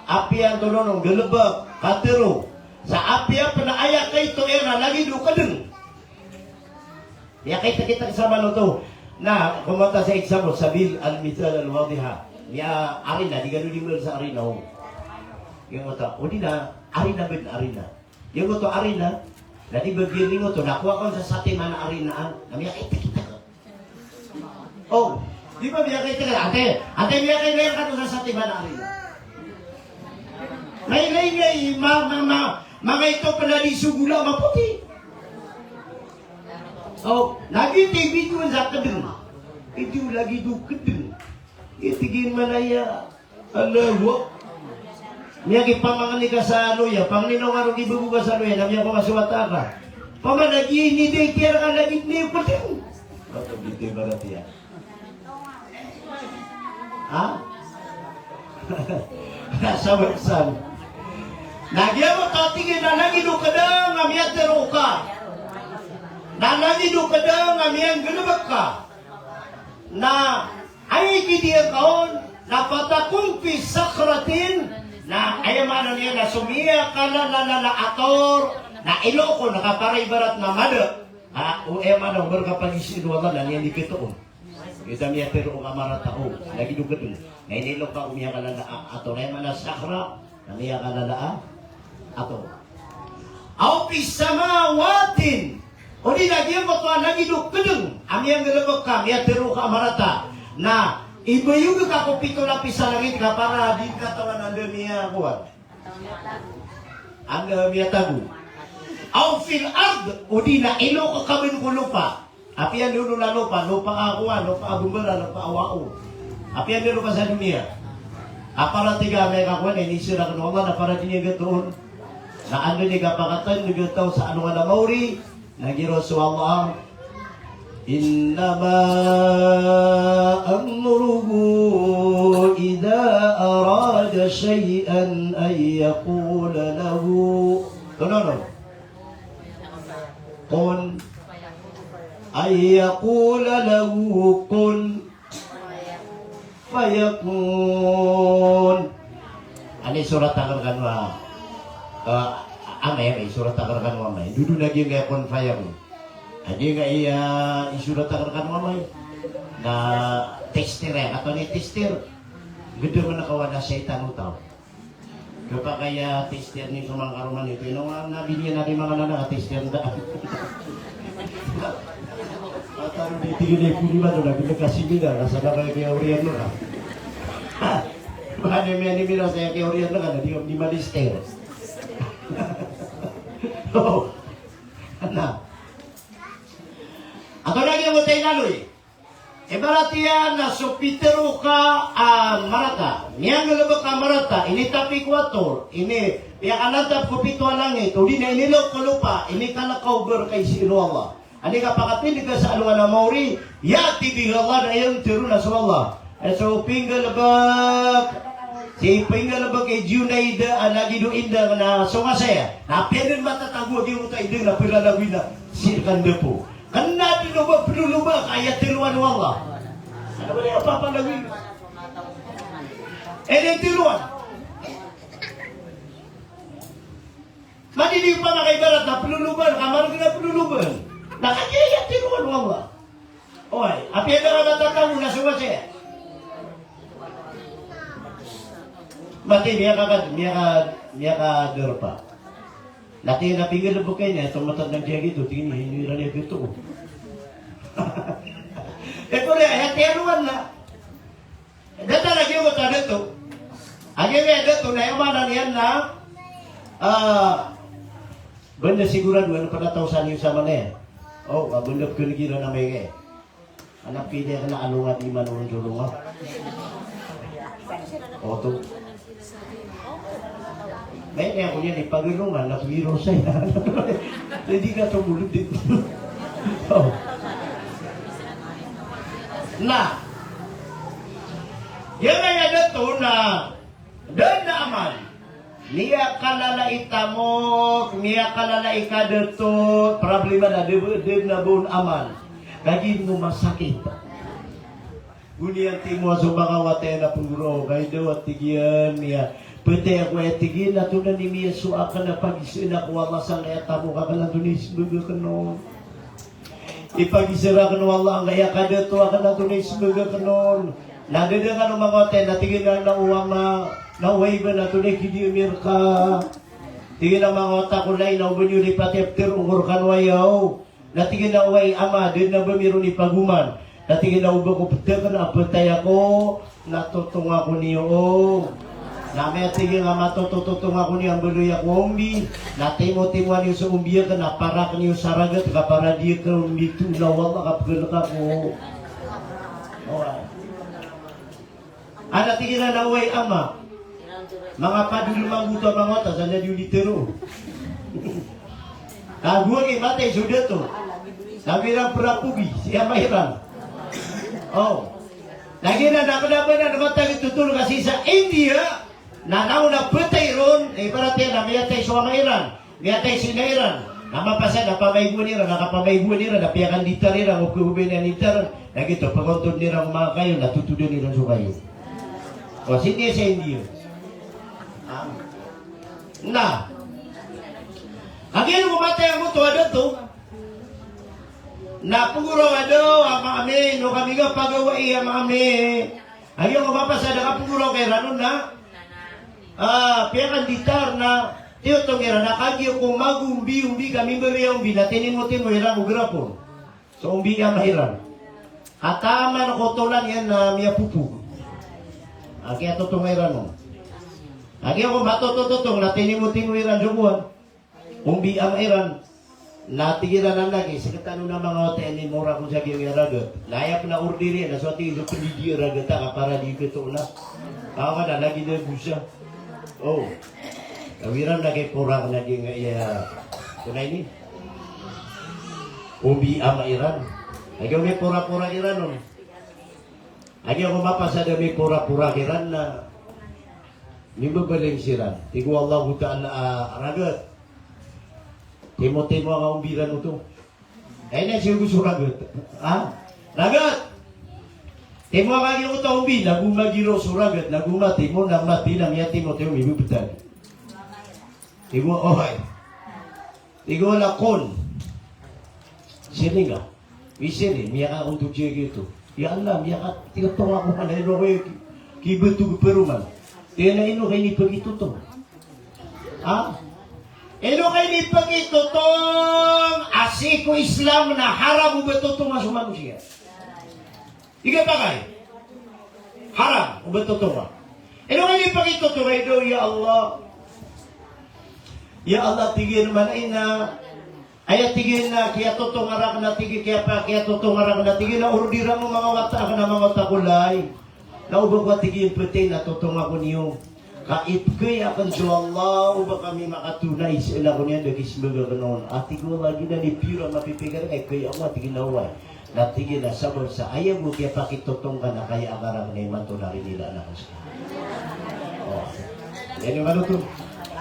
apiya antonaa ron, galbk, katharo. Sa apiya pn a aya kaito iyan na lagid o kdng. Miyakaitakita sa manoto. Na, komata sa example, sabil al-mithal al-wadih. Miya arina, di gano di ml sa arina, o. Giyangkoto, o di na, arina bn, arina. Giyangkoto arina, na di ba giyangkoto, na kowa kon sa satiman a arina, a. Na miyakaitakita. O, di ba miyakaitakita, ante, ante miyakaitakita sa satiman a arina. Ngay, ngay, ngay, ma, ma, ma, manga ito pn a di so gola mapoti. O, lagid i bitowan sa kdng. Ito lagid o kdng. Ito gin manaya. Allahu Akbar. Miyakipamangni ka sa loya, pangni no nga ron gibago ka sa loya, na miyapamasuwata ka. Paman lagid ini di kiyar ka lagid ni pdng. Bato bitoy barat iya. Ha? Sabar san. Na giyangkoto a tig iyan na lagid o kdng a miyatharo ka. Na lagid o kdng a miyanggalbk ka. Na aya giya ka on, na fatakun fi sakhratin, na aya maana niyan na so miyakalala a tor, na ilo ko na kapara ibarat na mada. Ha, o aya maana o ba rka pagisiin o Allah na niyan di katoon. Giyoto a miyatharo ka marata o, lagid o kdng. Na inilo ka o miyakalala a, a tor, aya maana sakhra, na miyakalala a, a tor. Aw fis samawatin. O di na giyangkoto a lagid o kdng a miyanggalbk ka, miyatharo ka a marata. Na ibayog ka ko pito lapis a langit ka para di katawan anda miyakowan. Anda miyatago. Aw fil ard, o di na ino ka kabn ko lopa. Apiya ino na lopa, lopa a kowan, lopa a bmbara, lopa a wao. Apiya ino lopa sa doniya. Apara tig a miyakakowan, iniiza rakn o Allah na para di niyan gatoon. Na anda niyan kapakatandg a taw sa alongan a maori, na giya so Allah. Innama amruhu idha arada shay'an an yaqula lahu. Tonono. Kun. An yaqula lahu kun fayakun. Anda i surat akn kano a, eh, amay, amay, surat akn kano amay. Dodo na giyangkaya kun fayakun. A giyangkaya i surat akn kano amay. Na tester aya, katawan i tester. Gdam a kawan a shaytan o taw. Kapakay a tester ni so manga karoma niyo, ino nga na biniyan a di manga nana ka tester nda. Ataro di tigil ay puli ba do na gina ka seminar, na sa na kaya kaya oriyan no ka. Manga di miyani mira saya kaya oriyan no ka, na di, di ma-tester. Oh. Na. Ato lagi ang utay naloy. Ibarat iyan na so pitharo ka a marata, miyanggalebek a marata, initapi ko ator, ini, piyakanantap ko pito a langit, odi na inilok ko lopa, inikalek ka o berka i sii ron o Allah. Anda i kapakatindeg ka sa alongan a maori, ya'ti bihi Allah, na iyan teron a so Allah. Eh, so pinggalebek, si pinggalebek i Junaid a lagid o indang na so nga saya. Na apiya den matatago a giyangkoto a indang na pelalagoy na sii rekan depo. Kena di loba, peloloba, kaya teloan o Allah. Ano ba niyan papalagoy? Eh, di teloan. Madidi pa makaibarat na peloloban, kamar na peloloban. Na kaya teloan o Allah. Oy, apiya den matatago na so nga saya. Mati, miyaka, miyaka, miyakaderpa. Laki na pinggalebek iyan, so matatago iyan gito, tingin iran iyan gito. Eh, kore, aya teloan na. Datar a giyoto a dato. A giyoto a dato na aya maana niyan na, ah, benda sigurado, ano pala taw sa niyo sa manaya. Oh, ah, benda pekenigiran a maingay. Anak pili ka na alongan di man on jolonga. Oto. Maingay ako niyan, ipagelongan na piro saya. Hindi ka tumulod din. Oh. Na. Yan ay adato na, dan na amal. Miyakalala i tamok, miyakalala i kadato, problema na de, de na bon amal. Kagiya mo masakit. Goniyan timo a so manga wata iyan a penggoraok, kay daw a tig iyan, miya, petay ako a tig iyan, na tonaa i miyasowa aken a pagisaan ako o Allah sangkaya tamok aken, na tonaa i sembag aken on. Ipagisaan aken o Allah angkaya kadato aken, na tonaa i sembag aken on. Na da den a manga wata iyan a tig iyan a, na o ama, na o iba, na tonaa i kidiyami reka. Tig iyan a manga wata ko lay, na o ba niyo di pati a peter o ngor kano ayaw. Na tig iyan a, oway ama, da den a ba mi ron ipagoman. Na tig iyan a, o ba ko petaken a petay ako, na totonga ako niyo. Na miyatig iyan a matotototong ako niyo a mbaloy ako a ombi. Na timotimoa niyo so ombi aken, na parak niyo sa ragat, ka para di aken ombi to, na o Allah ka pegelek ako. Oway. Ana tig iran a, oway ama, manga padol manggoto a manga wata sa na di on di tero. Kagiya matay so dato. Sabi iran perapogi si ama iran. Oh. Lagid anan a kena ba anan matag i totol ka sii sa India. Na naona petay ron, ibarat iyan a miyatay so ama iran. Miyatay so ina iran, na mapasad a pamaygoan iran, na kapamaygowaan iran, na piyakanditar iran o khaobay niyan i ditar, na giyoto, pagontod iran o manga kayo, na totodan iran so kayo. O, sii niyan sa India. Ah. Na. Kagiya ko matay angkoto a dato, na penggoraok a, ama ami, ino kami nga pagawai, ama ami. Kagiya ko mapasad a kapenggoraok iran on na, ah, piyakanditar na tiyotong iran a kagiya ko magombi-ombi ka mimbaloy a ombi na tinimotimo iran ko grapon. So ombi i ama iran. Kataman ko tolan iyan na miyapopog. Kagiya totonga iran on. Kagiya ko matotototong na tinimotimo iran so kowan. Ombi ama iran. Na tig iran a lagi, sekitano na manga wata iyan i mora kon sa giyangkaya ragat. Na aya pen a order iyan, na so tig iyan so pendidi a ragat a ka para di ketoona. Awa na lagi na gosa. O. Tawiran na kay porak na giyangkaya. Kena ini. Ombi ama iran. Lagi o miporaporak iran on. Lagi ako mapasad a miporaporak iran na Mimbabaling siran. Tig o Allahu Ta'ala a ragat. Timotimo nga ombi iran oto. Ay na siyo go so ragat. Ha? Ragat! Timo nga giyoto a ombi, na go magiro so ragat, na go matimo, na mati, na miyatimotimo, mibebetad. Tig o, ohay. Tig o lakon. Siringa. Misiri, miyakaontod siya giyoto. Ya Allah, miyaka, tig o, tonga ko man, ino ko ki, kibeto ko peroman. Tig iyan a ino ka inipagitoto. Ha? Ino ka inipakitotong a sii ko Islam na haram o ba totonga so manosiya? Ika pakay. Haram o ba totonga. Ino ka inipakitotong a ino, ya Allah. Ya Allah, tig iyan, mala ina. Aya tig iyan a kiyatotonga rakn a tig iyan, kiyapa, kiyatotonga rakn a tig iyan a ordiran o manga wata akn a manga wata ko lay. Na o ba ko a tig iyan ptay na totonga ko niyo. Ka ipkhay akn so Allah o ba kami makatonay sa ila ko niyan da kismbag akn on. A tig o Allah, giyanan i piyor a mapipikir ka, ipkhay ako a tig iyan a oway. Na tig iyan a sabap sa aya bo kiyapakitotong ka na kaya akn rakn a imanto na rinilaan akn sa. O. Ino kano oto?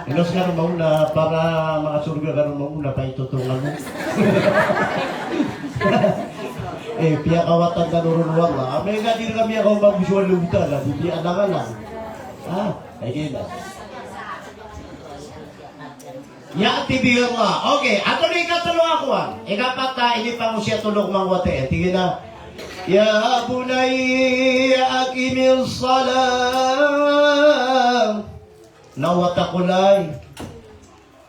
Ino skano maona para makasorga kano maona pa itotong kano? Eh, piyakawatan kano ron o Allah. Amay ka di rka miyakaoma bo so Allahu Ta'ala, di, di alang-alang. Ha? Ay, di na. Ya'ti bihi Allah. Okay, antonaa i ikatlo a kowan? Ikapat a inipangosiyat o Luqman ko wata iyan. Tig iyan a, "Ya bunayya aqimis salah." Na wata ko lay.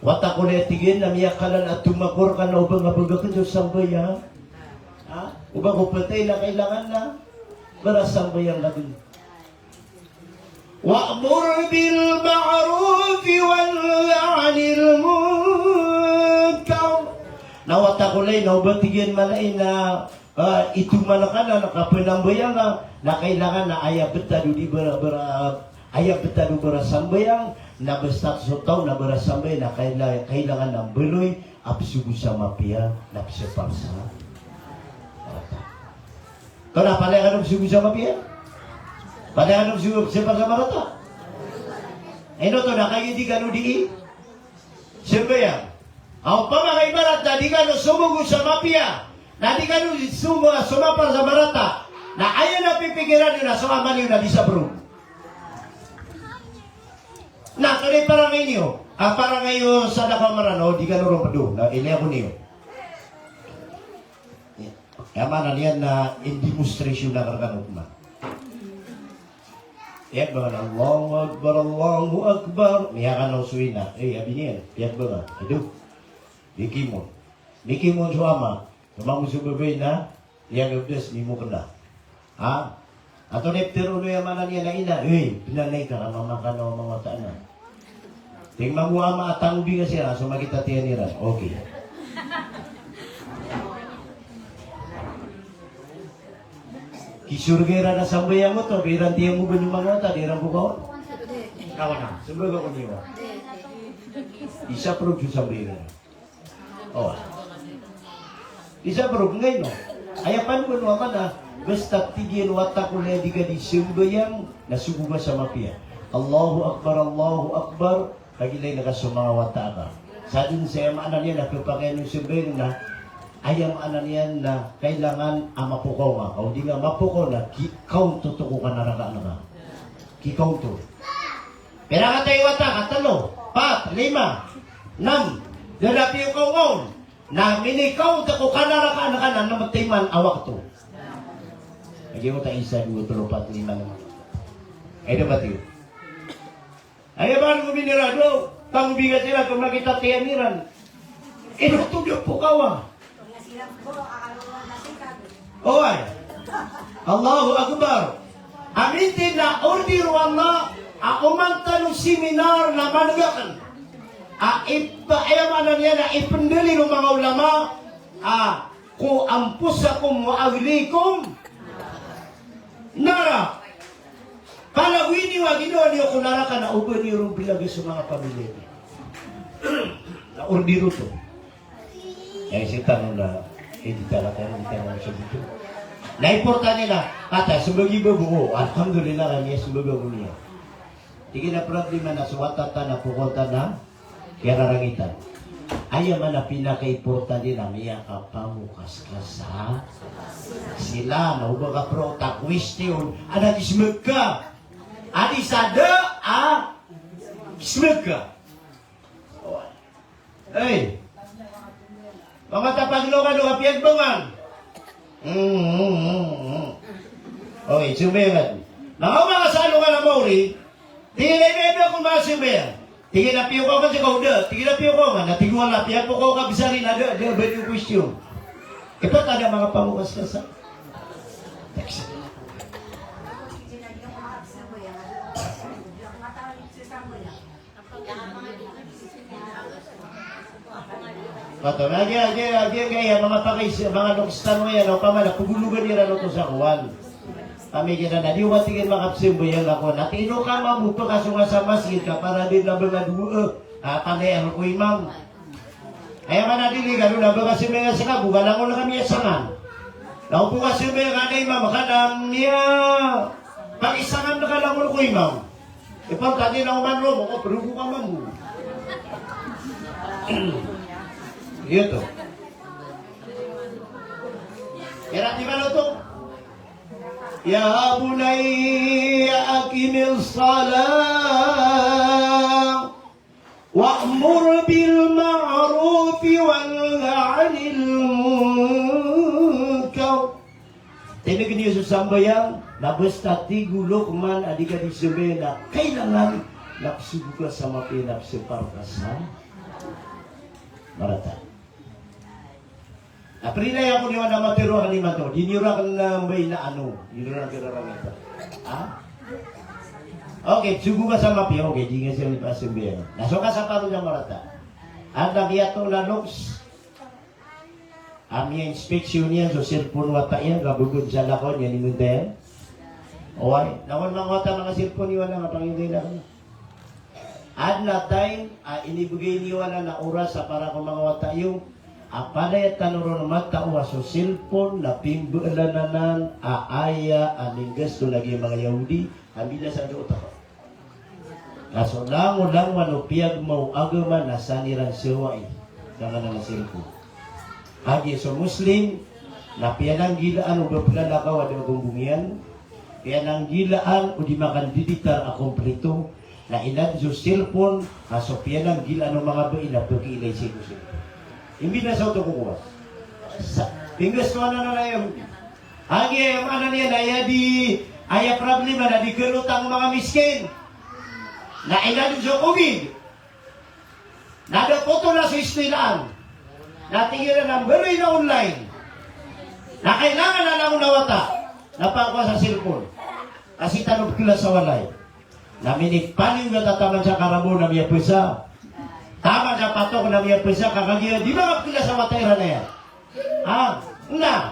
Wata ko lay, tig iyan, na miyakalan a tomakor ka na o ba nga bgakn so sambayang. Ha? O ba ko ptay na kailangan na barasambayang ka dn. Wa'mur bil ma'rufi wanha 'anil munkar. Na wata ko lay, na o ba tig iyan mala ina, ah, itoman ka na, na kapnambayang ka, na kailangan na aya btad o di bara, bara, aya btad o barasambayang, na basta so taw na barasambayang, na kaila-, kailangan na mbaloy a psogo sa mapiya, na psapar sa rata. Kna palaya kano psogo sa mapiya? Palaya kano psogo, psapar sa marata? Ino oto na kagiya di kano di sambayang. A opama ka ibarat na di kano somogo sa mapiya, na di kano somogo, somapar sa marata, na aya na pipikiran iyo na so amal iyo na di saprog. Na kna i parangay niyo, a parangay iyo sa dako a Mranaw, o di kano ron pdo, na ilaya ko niyo. Aya maana niyan na indemonstration akn rkano pman. Aya ba, Allahu Akbar, Allahu Akbar. Miyakanaw so ina. Eh, abi niyan. Aya ba nga. Ado. Mikimon. Mikimon so ama. Tomangon so babay na miyagabdas, mimokna. Ha? Antonaa i ptharoon o aya maana niyan a ina, "Oy, bnar na ika, ka mamakanaw a manga wata anan." Tig mambo o ama a tangobinga siran, so makitatiyan iran. Okay. Kisorga iran a sambayang oto, ba iran tiyangoban o manga wata, di iran pokawan. Kawan a, sambayang ako niyo. Isa prog so sambayang iran. O. Isa prog, nggaino. Aya panogon o ama na, basta tig iyan o wata ko na di ka di sambayang, na sogo ka sa mapiya. Allahu Akbar, Allahu Akbar, lagid lay na ka so manga wata ka. Sa dn sa aya maana niyan na kapakay o sambayang na, aya maana niyan na kailangan a mapokaw ka. Ka o di nga mapokaw na, kikaonto ko kanaraka ngka. Kikaonto. Pira ka taw i wata ka? Tlo, pat, lima, nam. Da a piyo ka on. Na minikaw ta ko kanaraka ngka na nam timan a wakto. Lagid o ta isa, dowa, tlo, pat, lima, nam. Ay, da ba tiyo? Ay, ba ko binira do, tangobinga siran ko makitatiyan iran. Ino oto di pokawa. Oway. Allahu Akbar. Amin ti na order o Allah a oman tano seminar na manegakn a ip-, aya maana niyan na ipndalil o manga ulama a, "Qu anfusakum wa ahlikum nara." Palagoy niyo a ginawa niyo ko naraka na oba niyo ron blaga so manga pamilya niyo. Na order oto. Ay, sii tano na, eh, di tala tano, di tano sa dito. Na importante na, kata, sembagi ba bo, alhamdulillah, kami sembagi bo niya. Tig iyan a problema na so wata ta na pokaw ta na kiyararangitan. Aya man a pinakaimportante na miyakapangokas ka sa sila, na oba ka pro ta question, a da kismbag ka. A di sa da a kismbag ka. Ey. Manga tapag lo ka do ka piyagbangan. Hmm, hmm, hmm, hmm. Okay, sambayang. Na o manga salo ka na maori, di na iba ko manga sambayang. Tig iyan a piyokaw ka sii ka oda, tig iyan a piyokaw ka, na tig o Allah, piyapokaw ka bes ari na da, da ba niyo question. Ipatada manga pangokas ka sa. Mato, lagi, lagi, lagi, lagi, ya, manga pakis, manga doktor mo yan, opama na pagulugan iran oto sa kowan. Kami kita na di wati kan makapsimbayang ako. Na tino ka mamuto ka sunga sa masjid ka para di na banga duwa. Ah, panay ako ko imam. Aya mana di ni gano na banga simbayang sa kago, galangon na kami asangan. Na opo ka simbayang ka na imam, ka na miya. Pakisangan na galangon ko imam. Ipantag iyan a oman roo, makaperogo ka mambo. Giyoto. Iran di manoto. Ya bunayya aqimis salah wa'mur bil ma'rufi wanha 'anil munkar. Tindegen iyo so sambayang, na basta tig o Luqman a di ka di sambayang na kailangan na pesogo ka sa mapiya na pesempar ka sa marata. Na prilay ako niyo na matero aken imanto, di niyo raken, ah, mbay na ano, di niyo raken rarangitan. Ha? Okay, pesogo ka sa mapiya, okay, di nga siya mipasambayang. Na so kasaparo sa marata. Anda kiyato na loks, a miya-inspeksyon iyan so cellphone o wata iyan, ka bebed sa lakaw niyan i menta iyan. Oway, na kon manga wata manga cellphone iyan na nga pangingay na kami. Aden a time a inibegay niyo anan a oras a para ko manga wata iyo, a palaya tano ron matao a so cellphone na pimbeelan anan a aya a minggasto lagid a manga Yahudi, a mbinasa so otak. Na so langolangon o piyagma o agama na san iran sewai, na nganan a cellphone. Kagiya so Muslim na piyananggilaan o ba pelalakaw a da a bombong iyan, piyananggilaan o di makandiditar a kompleto, na inadn so cellphone, ka so piyananggilaan o manga bai na pekiilay sii ko cellphone. Imbinasa oto ko kowan. Sa, pinggastoan anan a Yahudi. Kagiya aya maana niyan na aya di, aya problema na di kalotang o manga miskin. Na inadn so COVID. Na da potol a so istoylaan. Na tig iran a mbaloy na online. Na kailangan a langon a wata na pakakowa sa cellphone. Ka sii tano pekila sa walay. Na minipaniyogat a taman sa karabo na miyapesa. Taman sa patok na miyapesa, ka kagiya di manga pekila sa wata iran aya. Ah, na.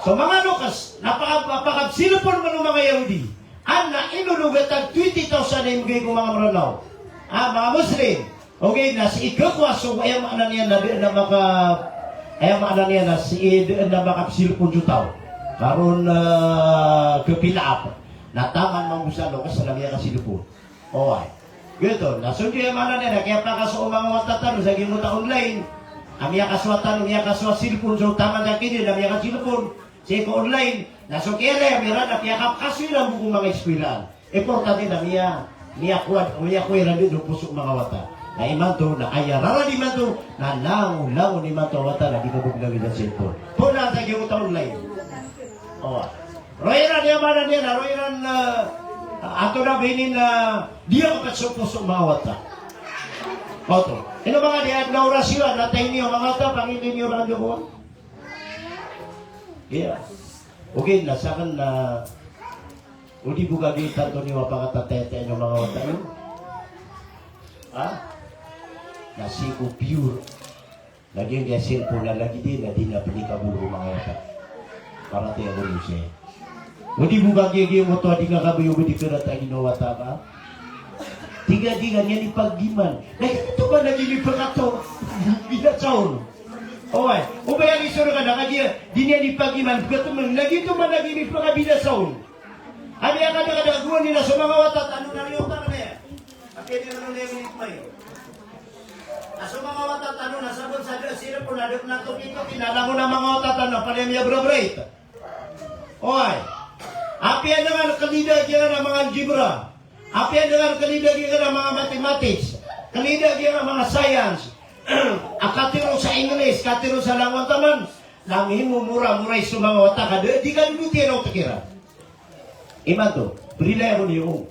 So manga loks, na paka-, pakapsilpon man o manga Yahudi. An na ino logat a twenty thousand a imbgay ko manga Mranaw. Ah, manga Muslim. Okay, na sii kakowa so, aya maana niyan na da na maka, aya maana niyan na sii da na makapsilpon so taw. Karon, ah, kapilaap. Na taman mambo sa loks na miyakasilpon. Oway. Giyoto, na so giya maana niyan na kiyapakasowa o manga wata tano sa giyangkoto a online. A miyakasowa tano, miyakasowa silpon, so taman sa kini na miyakasilpon. Sii ko online, na so kiyalaya iran na piyakapakasowa iran bo ko manga iskwilaan. Importante na miya, miyakowa, miyakowa iran dn so poso o manga wata. Na imanto, na aya rarad imanto, na langolangon imanto a wata na di kabaglawi sa silpon. Poon sa giyangkoto a online. Oway. Roo iran, aya maana niyan na roo iran, ah, antonaa ba ini na di a kapatsoposo o manga wata. Oto. Ino manga di adn a oras iyo, adn a time iyo, manga wata, pangini niyo ran dn ko. Iya. Okay, na saken na, o di bo kagiya tanto niyo a pakatatayataya niyo manga wata iyo. Ha? Na sii ko pure. Lagid iyan a cellphone na lagid iyan na di na plikabol ko manga wata. Paratiyaya ko niyo siya. O di bo kagiya giyangkoto a di nga kabaya o ba di karata a ginawa wata ka. Tig a di nga niyan ipaggiman. Na giyoto ba lagid i pekato. Bida saon. Oway. O ba iyan i sorokan na kagiya di niyan ipaggiman. Pekato man. Na giyoto ba lagid i pekabida saon. Abi akada kada gowani na so manga wata tano na riyo ta kaniya. Apiya di ron niyan ipmayo. Na so manga wata tano na sabap sa da a cellphone na da a pn a toki-toki na langon a manga wata tano na palaya miyabrabrait. Oway. Apiya dengan kalida giyanan a manga algebra. Apiya dengan kalida giyanan a manga mathematics. Kalida giyanan a manga science. A katharo sa English, katharo sa langon taman. Na mimomora-morai so manga wata ka da, di ka dodot iyan a otek iran. Imanto, brilaya ko niyo.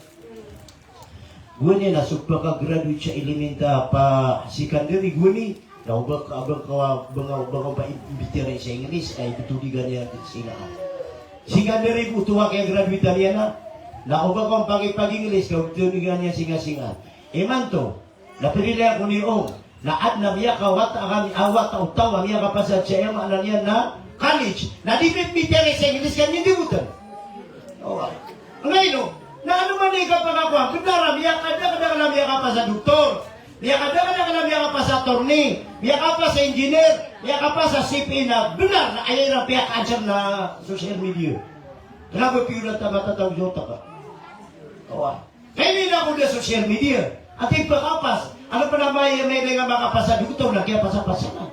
Gowani na so pakagraduate sa elementary pa secondary gowani, na o ba ka, o ba ka, o ba ka, o ba ka pa imbitiyarai sa English, na ibtodigan iyan sa Ingka. Secondary bo oto a kiyagraduate iyan na, na o ba ka pagi-, pag-English, na ibtodigan iyan sa Ingka, sa Ingka. Imanto, na pagilaya ko niyo, na adn a miyakawata kami a wata o taw a miyakapasad sa, aya maana niyan na college. Na di imbitiyarai sa English, ka niyan di botn. Oway. Angkaino, na ano man i kapakakowa, bnar a miyakadakdakl a miyakapasa doktor, miyakadakdakl a miyakapasa attorney, miyakapasa engineer, miyakapasa C P A na bnar na aya iran piyaka-answer na social media. Kna ba piyolat a matatago sa otak ka. Oway. Kailay na ko da social media. Ati pakapas. Ano pn a mailay nga makapasa doktor na kiyapasapasa nan.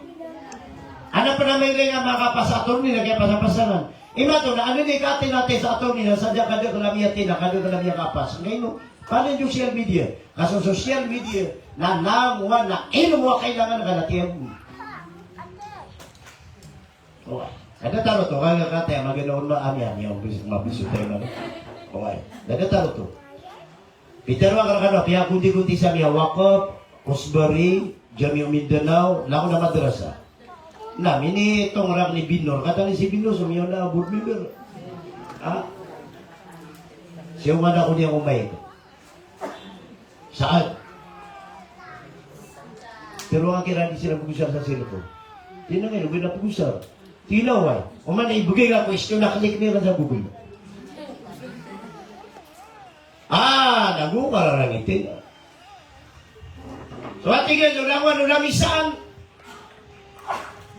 Ano pn a mailay nga makapasa attorney na kiyapasapasa nan. Imanto na ano ni katin-atin sa attorney na sadn a kadakl a miyatay na kadakl a miyakapas. Angkaino, paano yung social media? Ka so social media na langowan a ilmo a kailangan ka na tiyan. Oway. Datar oto, kagiya kataya, magana on ma, ami, ami, mabis-, mabisyo tayo na. Oway. Datar oto. Pitharo akn rkano, piyakonti-konti sa miya Waqf, Asbury, Jamiu Mindanao, langon a madrasa. Na, minitong rakn i Binur, kataya si Binur, so miyaona a board member. Ha? Siya man ako niya kumayag. Saan? Pero ang kira di sila pag-usap sa cellphone. Tingnan nga, iba na pag-usap. Tingnan, why? Oman na ibigay nga question na click nila sa Google. Ah, nago ka lang ito. So, ati ka, langowan o langisaan.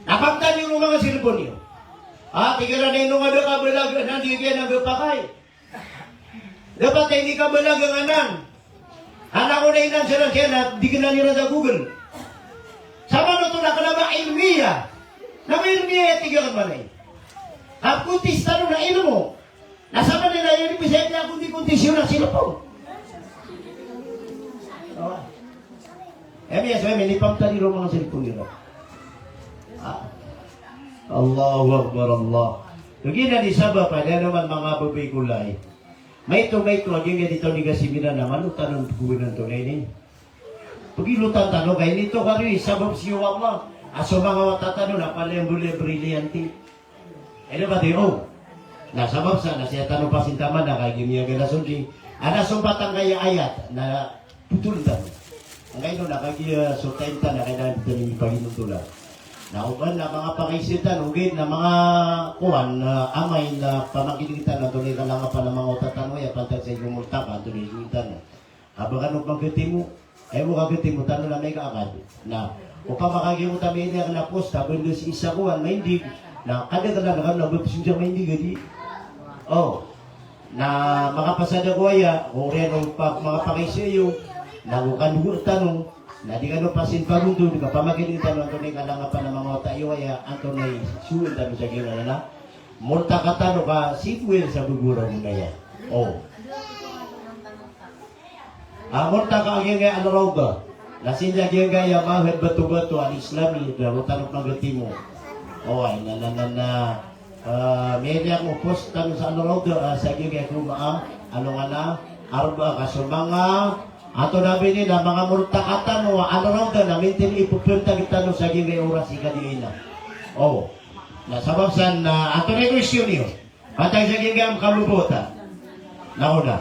Napagtan niyo mga cellphone niyo. Ah, ati ka na ino nga da kabalaga, na di ka nagpakay. Dapat a inikabalaga nga nan. Anak ko na inan siran kiyan na di kna niran sa Google. Samanoto na kna ba ilmiya. Na ba ilmiya aya tig akn man ay. Ka kontista no na ilmo. Na samanaya na iyan i pisa iyan a konti-konti siyo na cellphone. Aya miyasowa, minipamtani ron manga cellphone iran. Ah. Allahu Akbar, Allah. Giyanan i sabap a, aya man manga babay ko lay. Maito, maito a giyangkai di taw di kasimiran a mano tano pgowinan to na ini. Pgilotan tano ka ini to kari, sabap siyo Allah. A so manga wata tano na palaya mbala briliyanti. Ino ba tiyo? Na sabap sa na siya tano pasintaman na kagiya miyaga na sodi. Ana so patang kaya ayat na putol tano. Angkaino na kagiya so time tano na kailangan tano ipaginontolan. Na oba na manga pakaisa tano, ogaid na manga kowan, na amay na pamakinig tano, antonaa i kalangapan a manga wata tano aya pantag sa ino multaka, antonaa i sowin tano. Aba kano pangkatimo, aya bo kakatimo tano na may kaakad. Na opama kagiya ko ta mailay akn a post a banda sii sa kowan, maindig. Na kadaklan kano na ba pzong sa maindig a di. O. Na makapasad ako aya, ko oriyan o pa, makapakaisa iyo, na ko kandowa tano, na di kano pasin pagontod, ka pamakinig tano antonaa i kalangapan a manga wata iyo aya, antonaa i sowin tano sa giyanan a multaka tano ka sii bo iyan sa bgoraw na aya. O. A, multaka a giyangkai a Al-Rawdah. Na sii sa giyangkai a Ma'had Bato-Bato Al-Islami, da roo tano pangkatimo. Oway, na, na, na, na, ah, miyailay ako post tano sa Al-Rawdah, ah, sa giyangkai a Jumaah, alongan a Arbaa, ka so manga, antonaa ba ini na manga multaka tano a Al-Rawdah, na mintin ipphantag tano sa giyangkai a oras i kadiyaina. O. Na sabap san, ah, antonaa i question iyo? Pantag sa giyangkai a makabobotan. Na oda.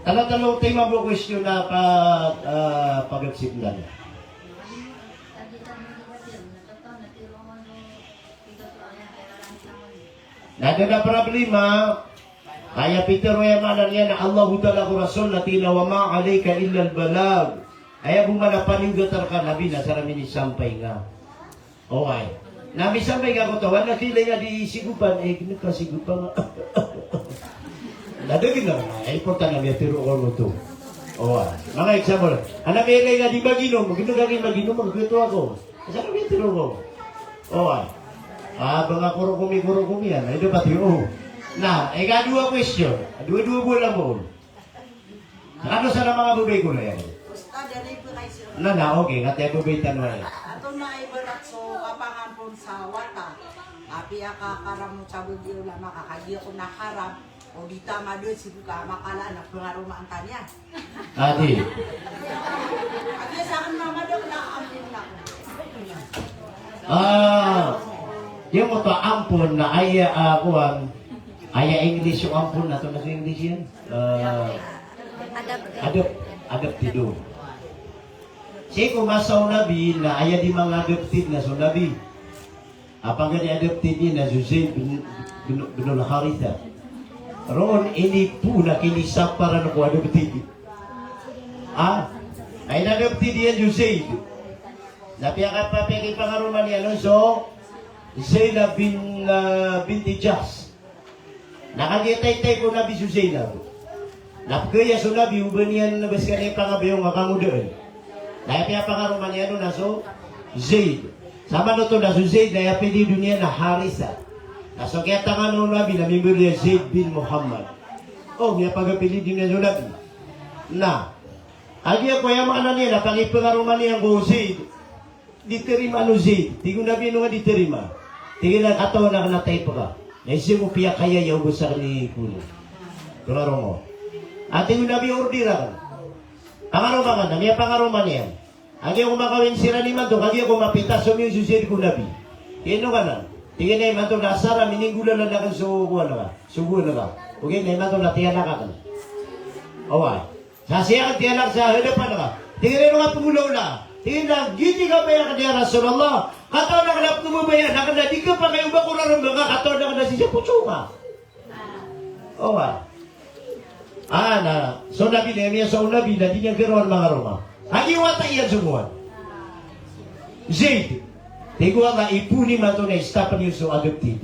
Talo-talo taima bo question na pa, ah, pagapsip na. Na da a problema, aya pitharo, aya maana niyan na Allahu Ta'ala ago Rasul na tig iyan a wa ma alayka illal balag. Aya bo man a paniyogat rka Nabi na sa rka minisampay nga. Oway. Na misampay ka ko tawan, na khailay nga di sigopan, eh, gnka sigopan nga. Na da gnar, eh, importante na miyatharo ko oto. Oway. Manga example. Ana miyailay nga di maginom, gnka di maginom, gioto ako. Sa ka miyatharo ko. Oway. Ah, ba nga korokomi, korokomi, ana. Ino pati, o. Na, ikadowa question. Dowa-dowa bo a lamon. Kano sa na manga babay ko na iyan. Ustad, ano yung pagkaisip? Na, na, okay. Nga tiya babay tano ay. Ato na ibarat so kapangampon sa wata. Apiya ka karam mo sa bagi ulama ka, kagiya ko na karam. O di ta madod sii ko kamakalaan a pengaromaan tano iyan. Adi. Adi sa aken na madod na ampon na. Ah, giyoto a ampon na aya, ah, kowan. Aya English o ampon na, antonaa so English iyan? Ah, adopt. Adopt. Adopt iyan. Sii ko masa o Nabi na aya di manga-adopted na so Nabi. A pagari-adopted iyan na so Zaid bin, bin, bin Al-Haritha. Ron inipoon a kinisaparan ko adopted. Ah, na in-adopted iyan so Zaid. Na piyakapapiki pangaroma niyan on so Zainab bin, ah, binti Jahsh. Na kagiya taytay ko Nabi so Zainab. Na pkaya so Nabi o ba niyan na ba sekaniyan pangabayong a kangodaan. Na aya piyapangaroma niyan on na so Zaid. Samanoto na so Zaid na aya pilido niyan na Haritha. Na so kiyatangan o Nabi na mimbaloy a Zaid bin Muhammad. O, miyapagapilido niyan so Nabi. Na kagiya ko aya maana niyan na pangipangaroma niyan ko Zaid. Di tarimaan o Zaid. Tig o Nabi, ino nga di tarimaa? Tig iyan a katawan aken a type ka. Na isa ko piyakayaya o ba sekaniyan i kono. Pangaroma. A tig o Nabi, order aken. Pangaroma aken, na miyapangaroma niyan. Kagiya ko makawin siran imanto, kagiya ko mapita, somiyon so Zaid ko Nabi. Ino ka nan? Tig iyan a imanto na asar a mininggolalan aken so kowan ka. So kowan ka. Ogaid na imanto na tiyanak aken. Oway. Sa sii aken tiyanak sa hadapan ka. Tig iyan a ino nga pnggolawla? Tig iyan a giyoto i kabaya aken ya Rasulullah. Katawan aken a pnggolawalaan aken na di kapakay o ba ko raremba ka, katawan aken na sii sa poso ka. Oway. Ah, na so Nabi na miyasowa o Nabi na di niyan karawan mangaroma. Kagiya wata iyan so kowan. Zaid. Tig o Allah, ipoon imanto na istapa niyo so adopted.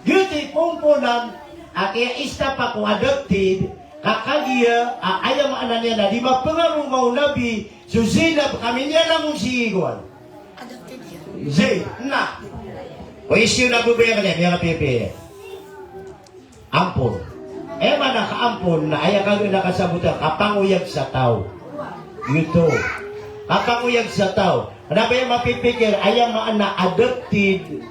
Giyoto i pomponan a kiyaistapa ko adopted, ka kagiya a aya maana niyan na di mapangaroma o Nabi so Zainab ka miniyalangon si kowan. Zaid, na. O isiyo na babaya ka niyan, miyakapiyapiya. Ampon. Aya maana ka ampon na aya kagiya na kasabota kapangoyag sa taw. Giyoto. Kapangoyag sa taw. Kena ba aya mapipikir, aya maana adopted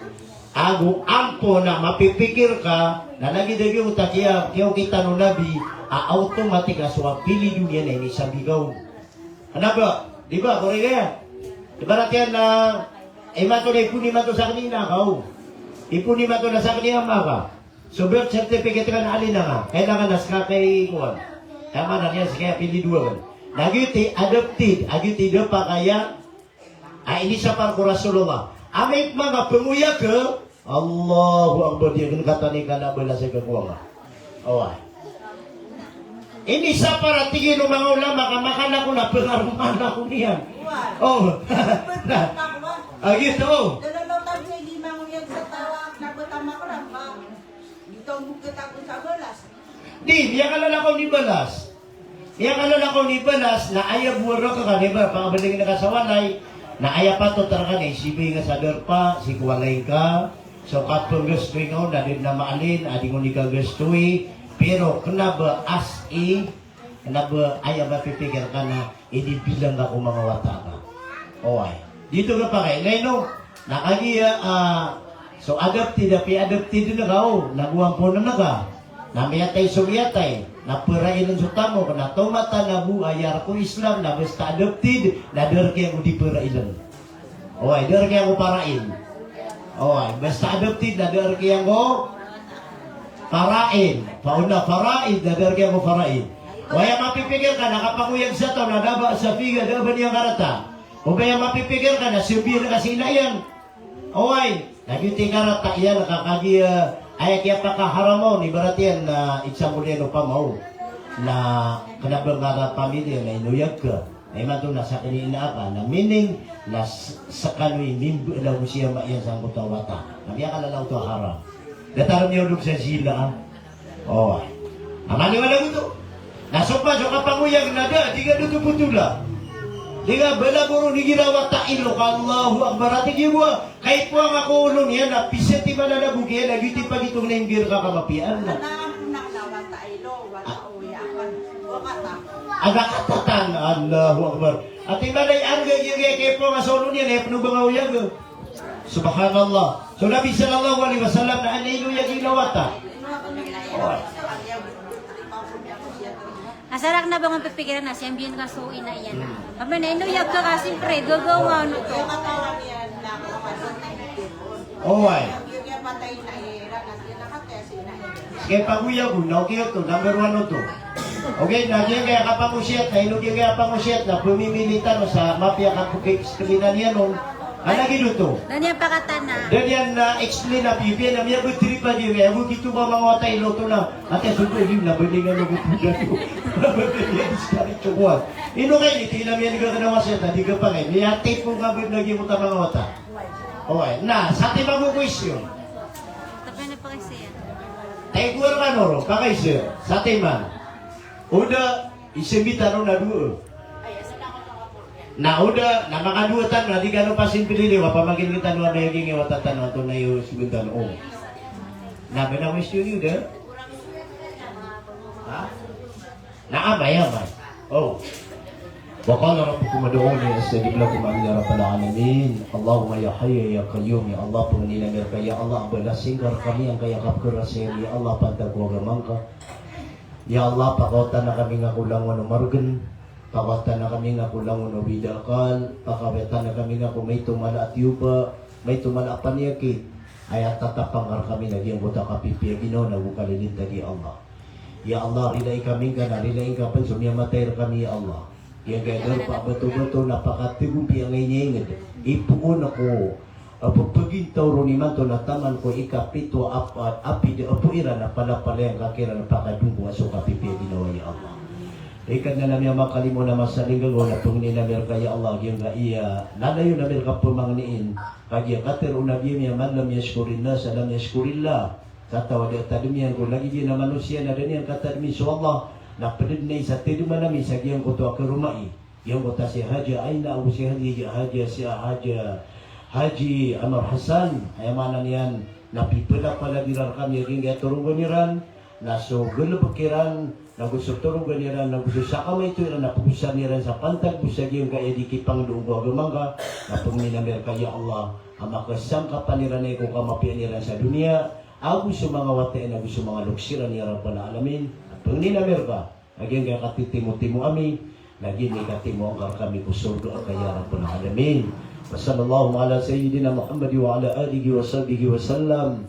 ago ampon na mapipikir ka, na lagid a giyoto a kiya, kiyaokit o Nabi, a automatic a so apelido niyan na inisambi ka on. Kena ba, di ba, korek iyan? Ibarat iyan na, imanto na ipoon imanto sa aken i ina ka, o. Ipoon imanto na sa aken i ama ka. So birth certificate ka na alin a nga, kailangan na seka kay kowan. Aya maana niyan seka i apelido aken. Na giyoto i adopted, a giyoto i da pakaya a inisapar ko Rasulullah. Amay pman ka pangoyag ka, Allahu Akbar, di aken katani ka na balas a ikakowa nga. Oway. Inisapar a tig iyan o manga ulama ka makalako na pangaromaan ako niyan. O. A giyoto. Di, miyakalalakaw i balas. Miyakalalakaw i balas, na aya bo a rk ka, di ba, pakabaling ka sa walay, na aya patot rka na isibay nga sa darpa sii ko walay ngka, so kapnggastoy ngka on na da dn a maalin a di ngka on ikagastoy, pero kena ba as i, kena ba aya mapipikir ka na inibilang ka ko manga wata ka. Oway. Di oto kapakay. Na ino, na kagiya, ah, so adopted, apiya adopted ngka, o, na go amponen ka. Na miyatay so miyatay, na perailn so tamok, na tomata na bo a aya rk o Islam, na basta adopted, na da rk iyan ko di perailn. Oway, da rk iyan ko parail. Oway, basta adopted, na da rk iyan ko parail. Paona parail, na da rk iyan ko parail. Oway, aya mapipikir ka na kapangoyag sa taw na da a ba sa piga, da a ba niyan karata. Oway, aya mapipikir ka na sambiyan ka si ina iyan. Oway, na giyoto i karata iyan ka kagiya, eh, aya kiyapakaharam on, ibarat iyan na example iyan opama o. Na kena ba ngka pamilya na inoyag ka. Na imanto na saken i ina ka, na meaning na s-, sekano i mimbaal ago si ama iyan sangkoto a wata. Na miyakalalaw oto a haram. Datar miyaolog sa zina, ah. Oway. Amaniwala oto. Na so pa, so kapangoyag na da, di ka doto potola. Di ka balagoron igira wata ilo ka, Allahu Akbar. Ati giyoto, kaipoang ako olo niyan, na pisati mana na bugi, na giyoto i pagitong na imbir ka kamapiyaan na. Ana, ana, ana, wata ilo, wata A- Ada katatan, Allahu Akbar. Ati malay angga, iya, iya, kaya po nga sa ulo niya, na iya pnubang a oyag. Subhanallah. So Nabi sallallahu alaihi wasallam na ano inoyag iyan a wata. Oway. Asar akn a ba ngka pipikiran na sii ambiyan ka so ina iyan. Kami na ino aya ka, ka siyempre gagaw nga ano to. Oway. Sige, pagoyag on na, okay oto, number one oto. Okay, na giyangkaya kapangosiyat na, ino giyangkaya pangosiyat na pmimili tano sa mapiya a kapag-explain iyan on. Lagid oto. Da niyan pakatana. Da niyan na-explain a pipiya na miyabtri pa di, eh, ago giyoto ba manga wata i loto na. Ati a sogo, di na bendingan o goto dato. Bendingan di sekali cokuan. Ino kay di, tina miyan di ka kena wasiat, di ka pangay. Miyatipon ka bendingan giyoto a manga wata. Oway, na, satiman ko question. Tapi na pakay siya. Tayo ko ano, pakay siya. Satiman. Oda, Isambi tano na dowa. Na oda, na makadowa tano, na di kano pasin pilili, wa pamakin kita no, ano yung gingi, wata tano, ato na yung sugun tano, o. Na ba na question iyo, da? Ha? Na amay, amay. O. Wa qala rabbukum ud'uni astajib lakum, amin ya rabbal alamin. Allahumma ya hayyu ya qayyum, ya Allah, pangnin ami rka, ya Allah, a ba lasingka rkami angkaya kapkharas iyan, ya Allah, pantag ko agama ngka. Ya Allah, pakawatan na kami nga ko langon o margen, pakawatan na kami nga ko langon o bidakal, pakawatan na kami nga ko maito mala a tiyoba, maito mala a paniyakit, aya tatapang ka rkami na giyangkoto a kapipiya ginawa na go kalilintag, ya Allah. Ya Allah, rilai kami ngka na rilai ngka pen so miyamatay rkami, ya Allah. Giyangkaya darpa a bato-bato na pakatgompi angkai niyan ingd. Ipoon ko a ppagintaw ron imanto na taman ko ikapito a, a, apid a apo iran a palapalaya ngka kiran a pakadonggota so kapipiya ginawa, ya Allah. Ikadnan ami a makalimo na masalinggagaw na pangnin ami rka, ya Allah, giyangkaya lalayon ami rka pmangnin, kagiya katharo o Nabi ami a man lam yashkurin nas lam yashkurillah. Sa taw a da a tadm iyan ko lagid iyan a manosiya na da niyan katadmi so Allah, na pd dn i sa tadman ami sa giyangkoto a karomai. Giyangkoto a si Haja Aina ago si Haji, Haja, si Haja, Haji Amar Hasan, aya maana niyan na pipalapalad iran rkami a giyangkaya torongan iran, na so galbk iran, na go so torongan iran, na go so sakamaito iran, na pgosan iran sa pantag bo sa giyangkaya di kipangndao ko agama ngka, na pangnin ami rka, ya Allah, a makasangkapan iran aya ko kamapiyaan iran sa doniya, ago so manga wata iran, ago so manga loks iran, ya Rabbal Alamin, na pangnin ami rka. A giyangkaya katitimotimo ami, na giyangkaya katimoan ka rkami ko sorga ka, ya Rabbal Alamin. Wa sallallahu ala sayyidina Muhammad wa ala alihi wa sahbihi wa sallam.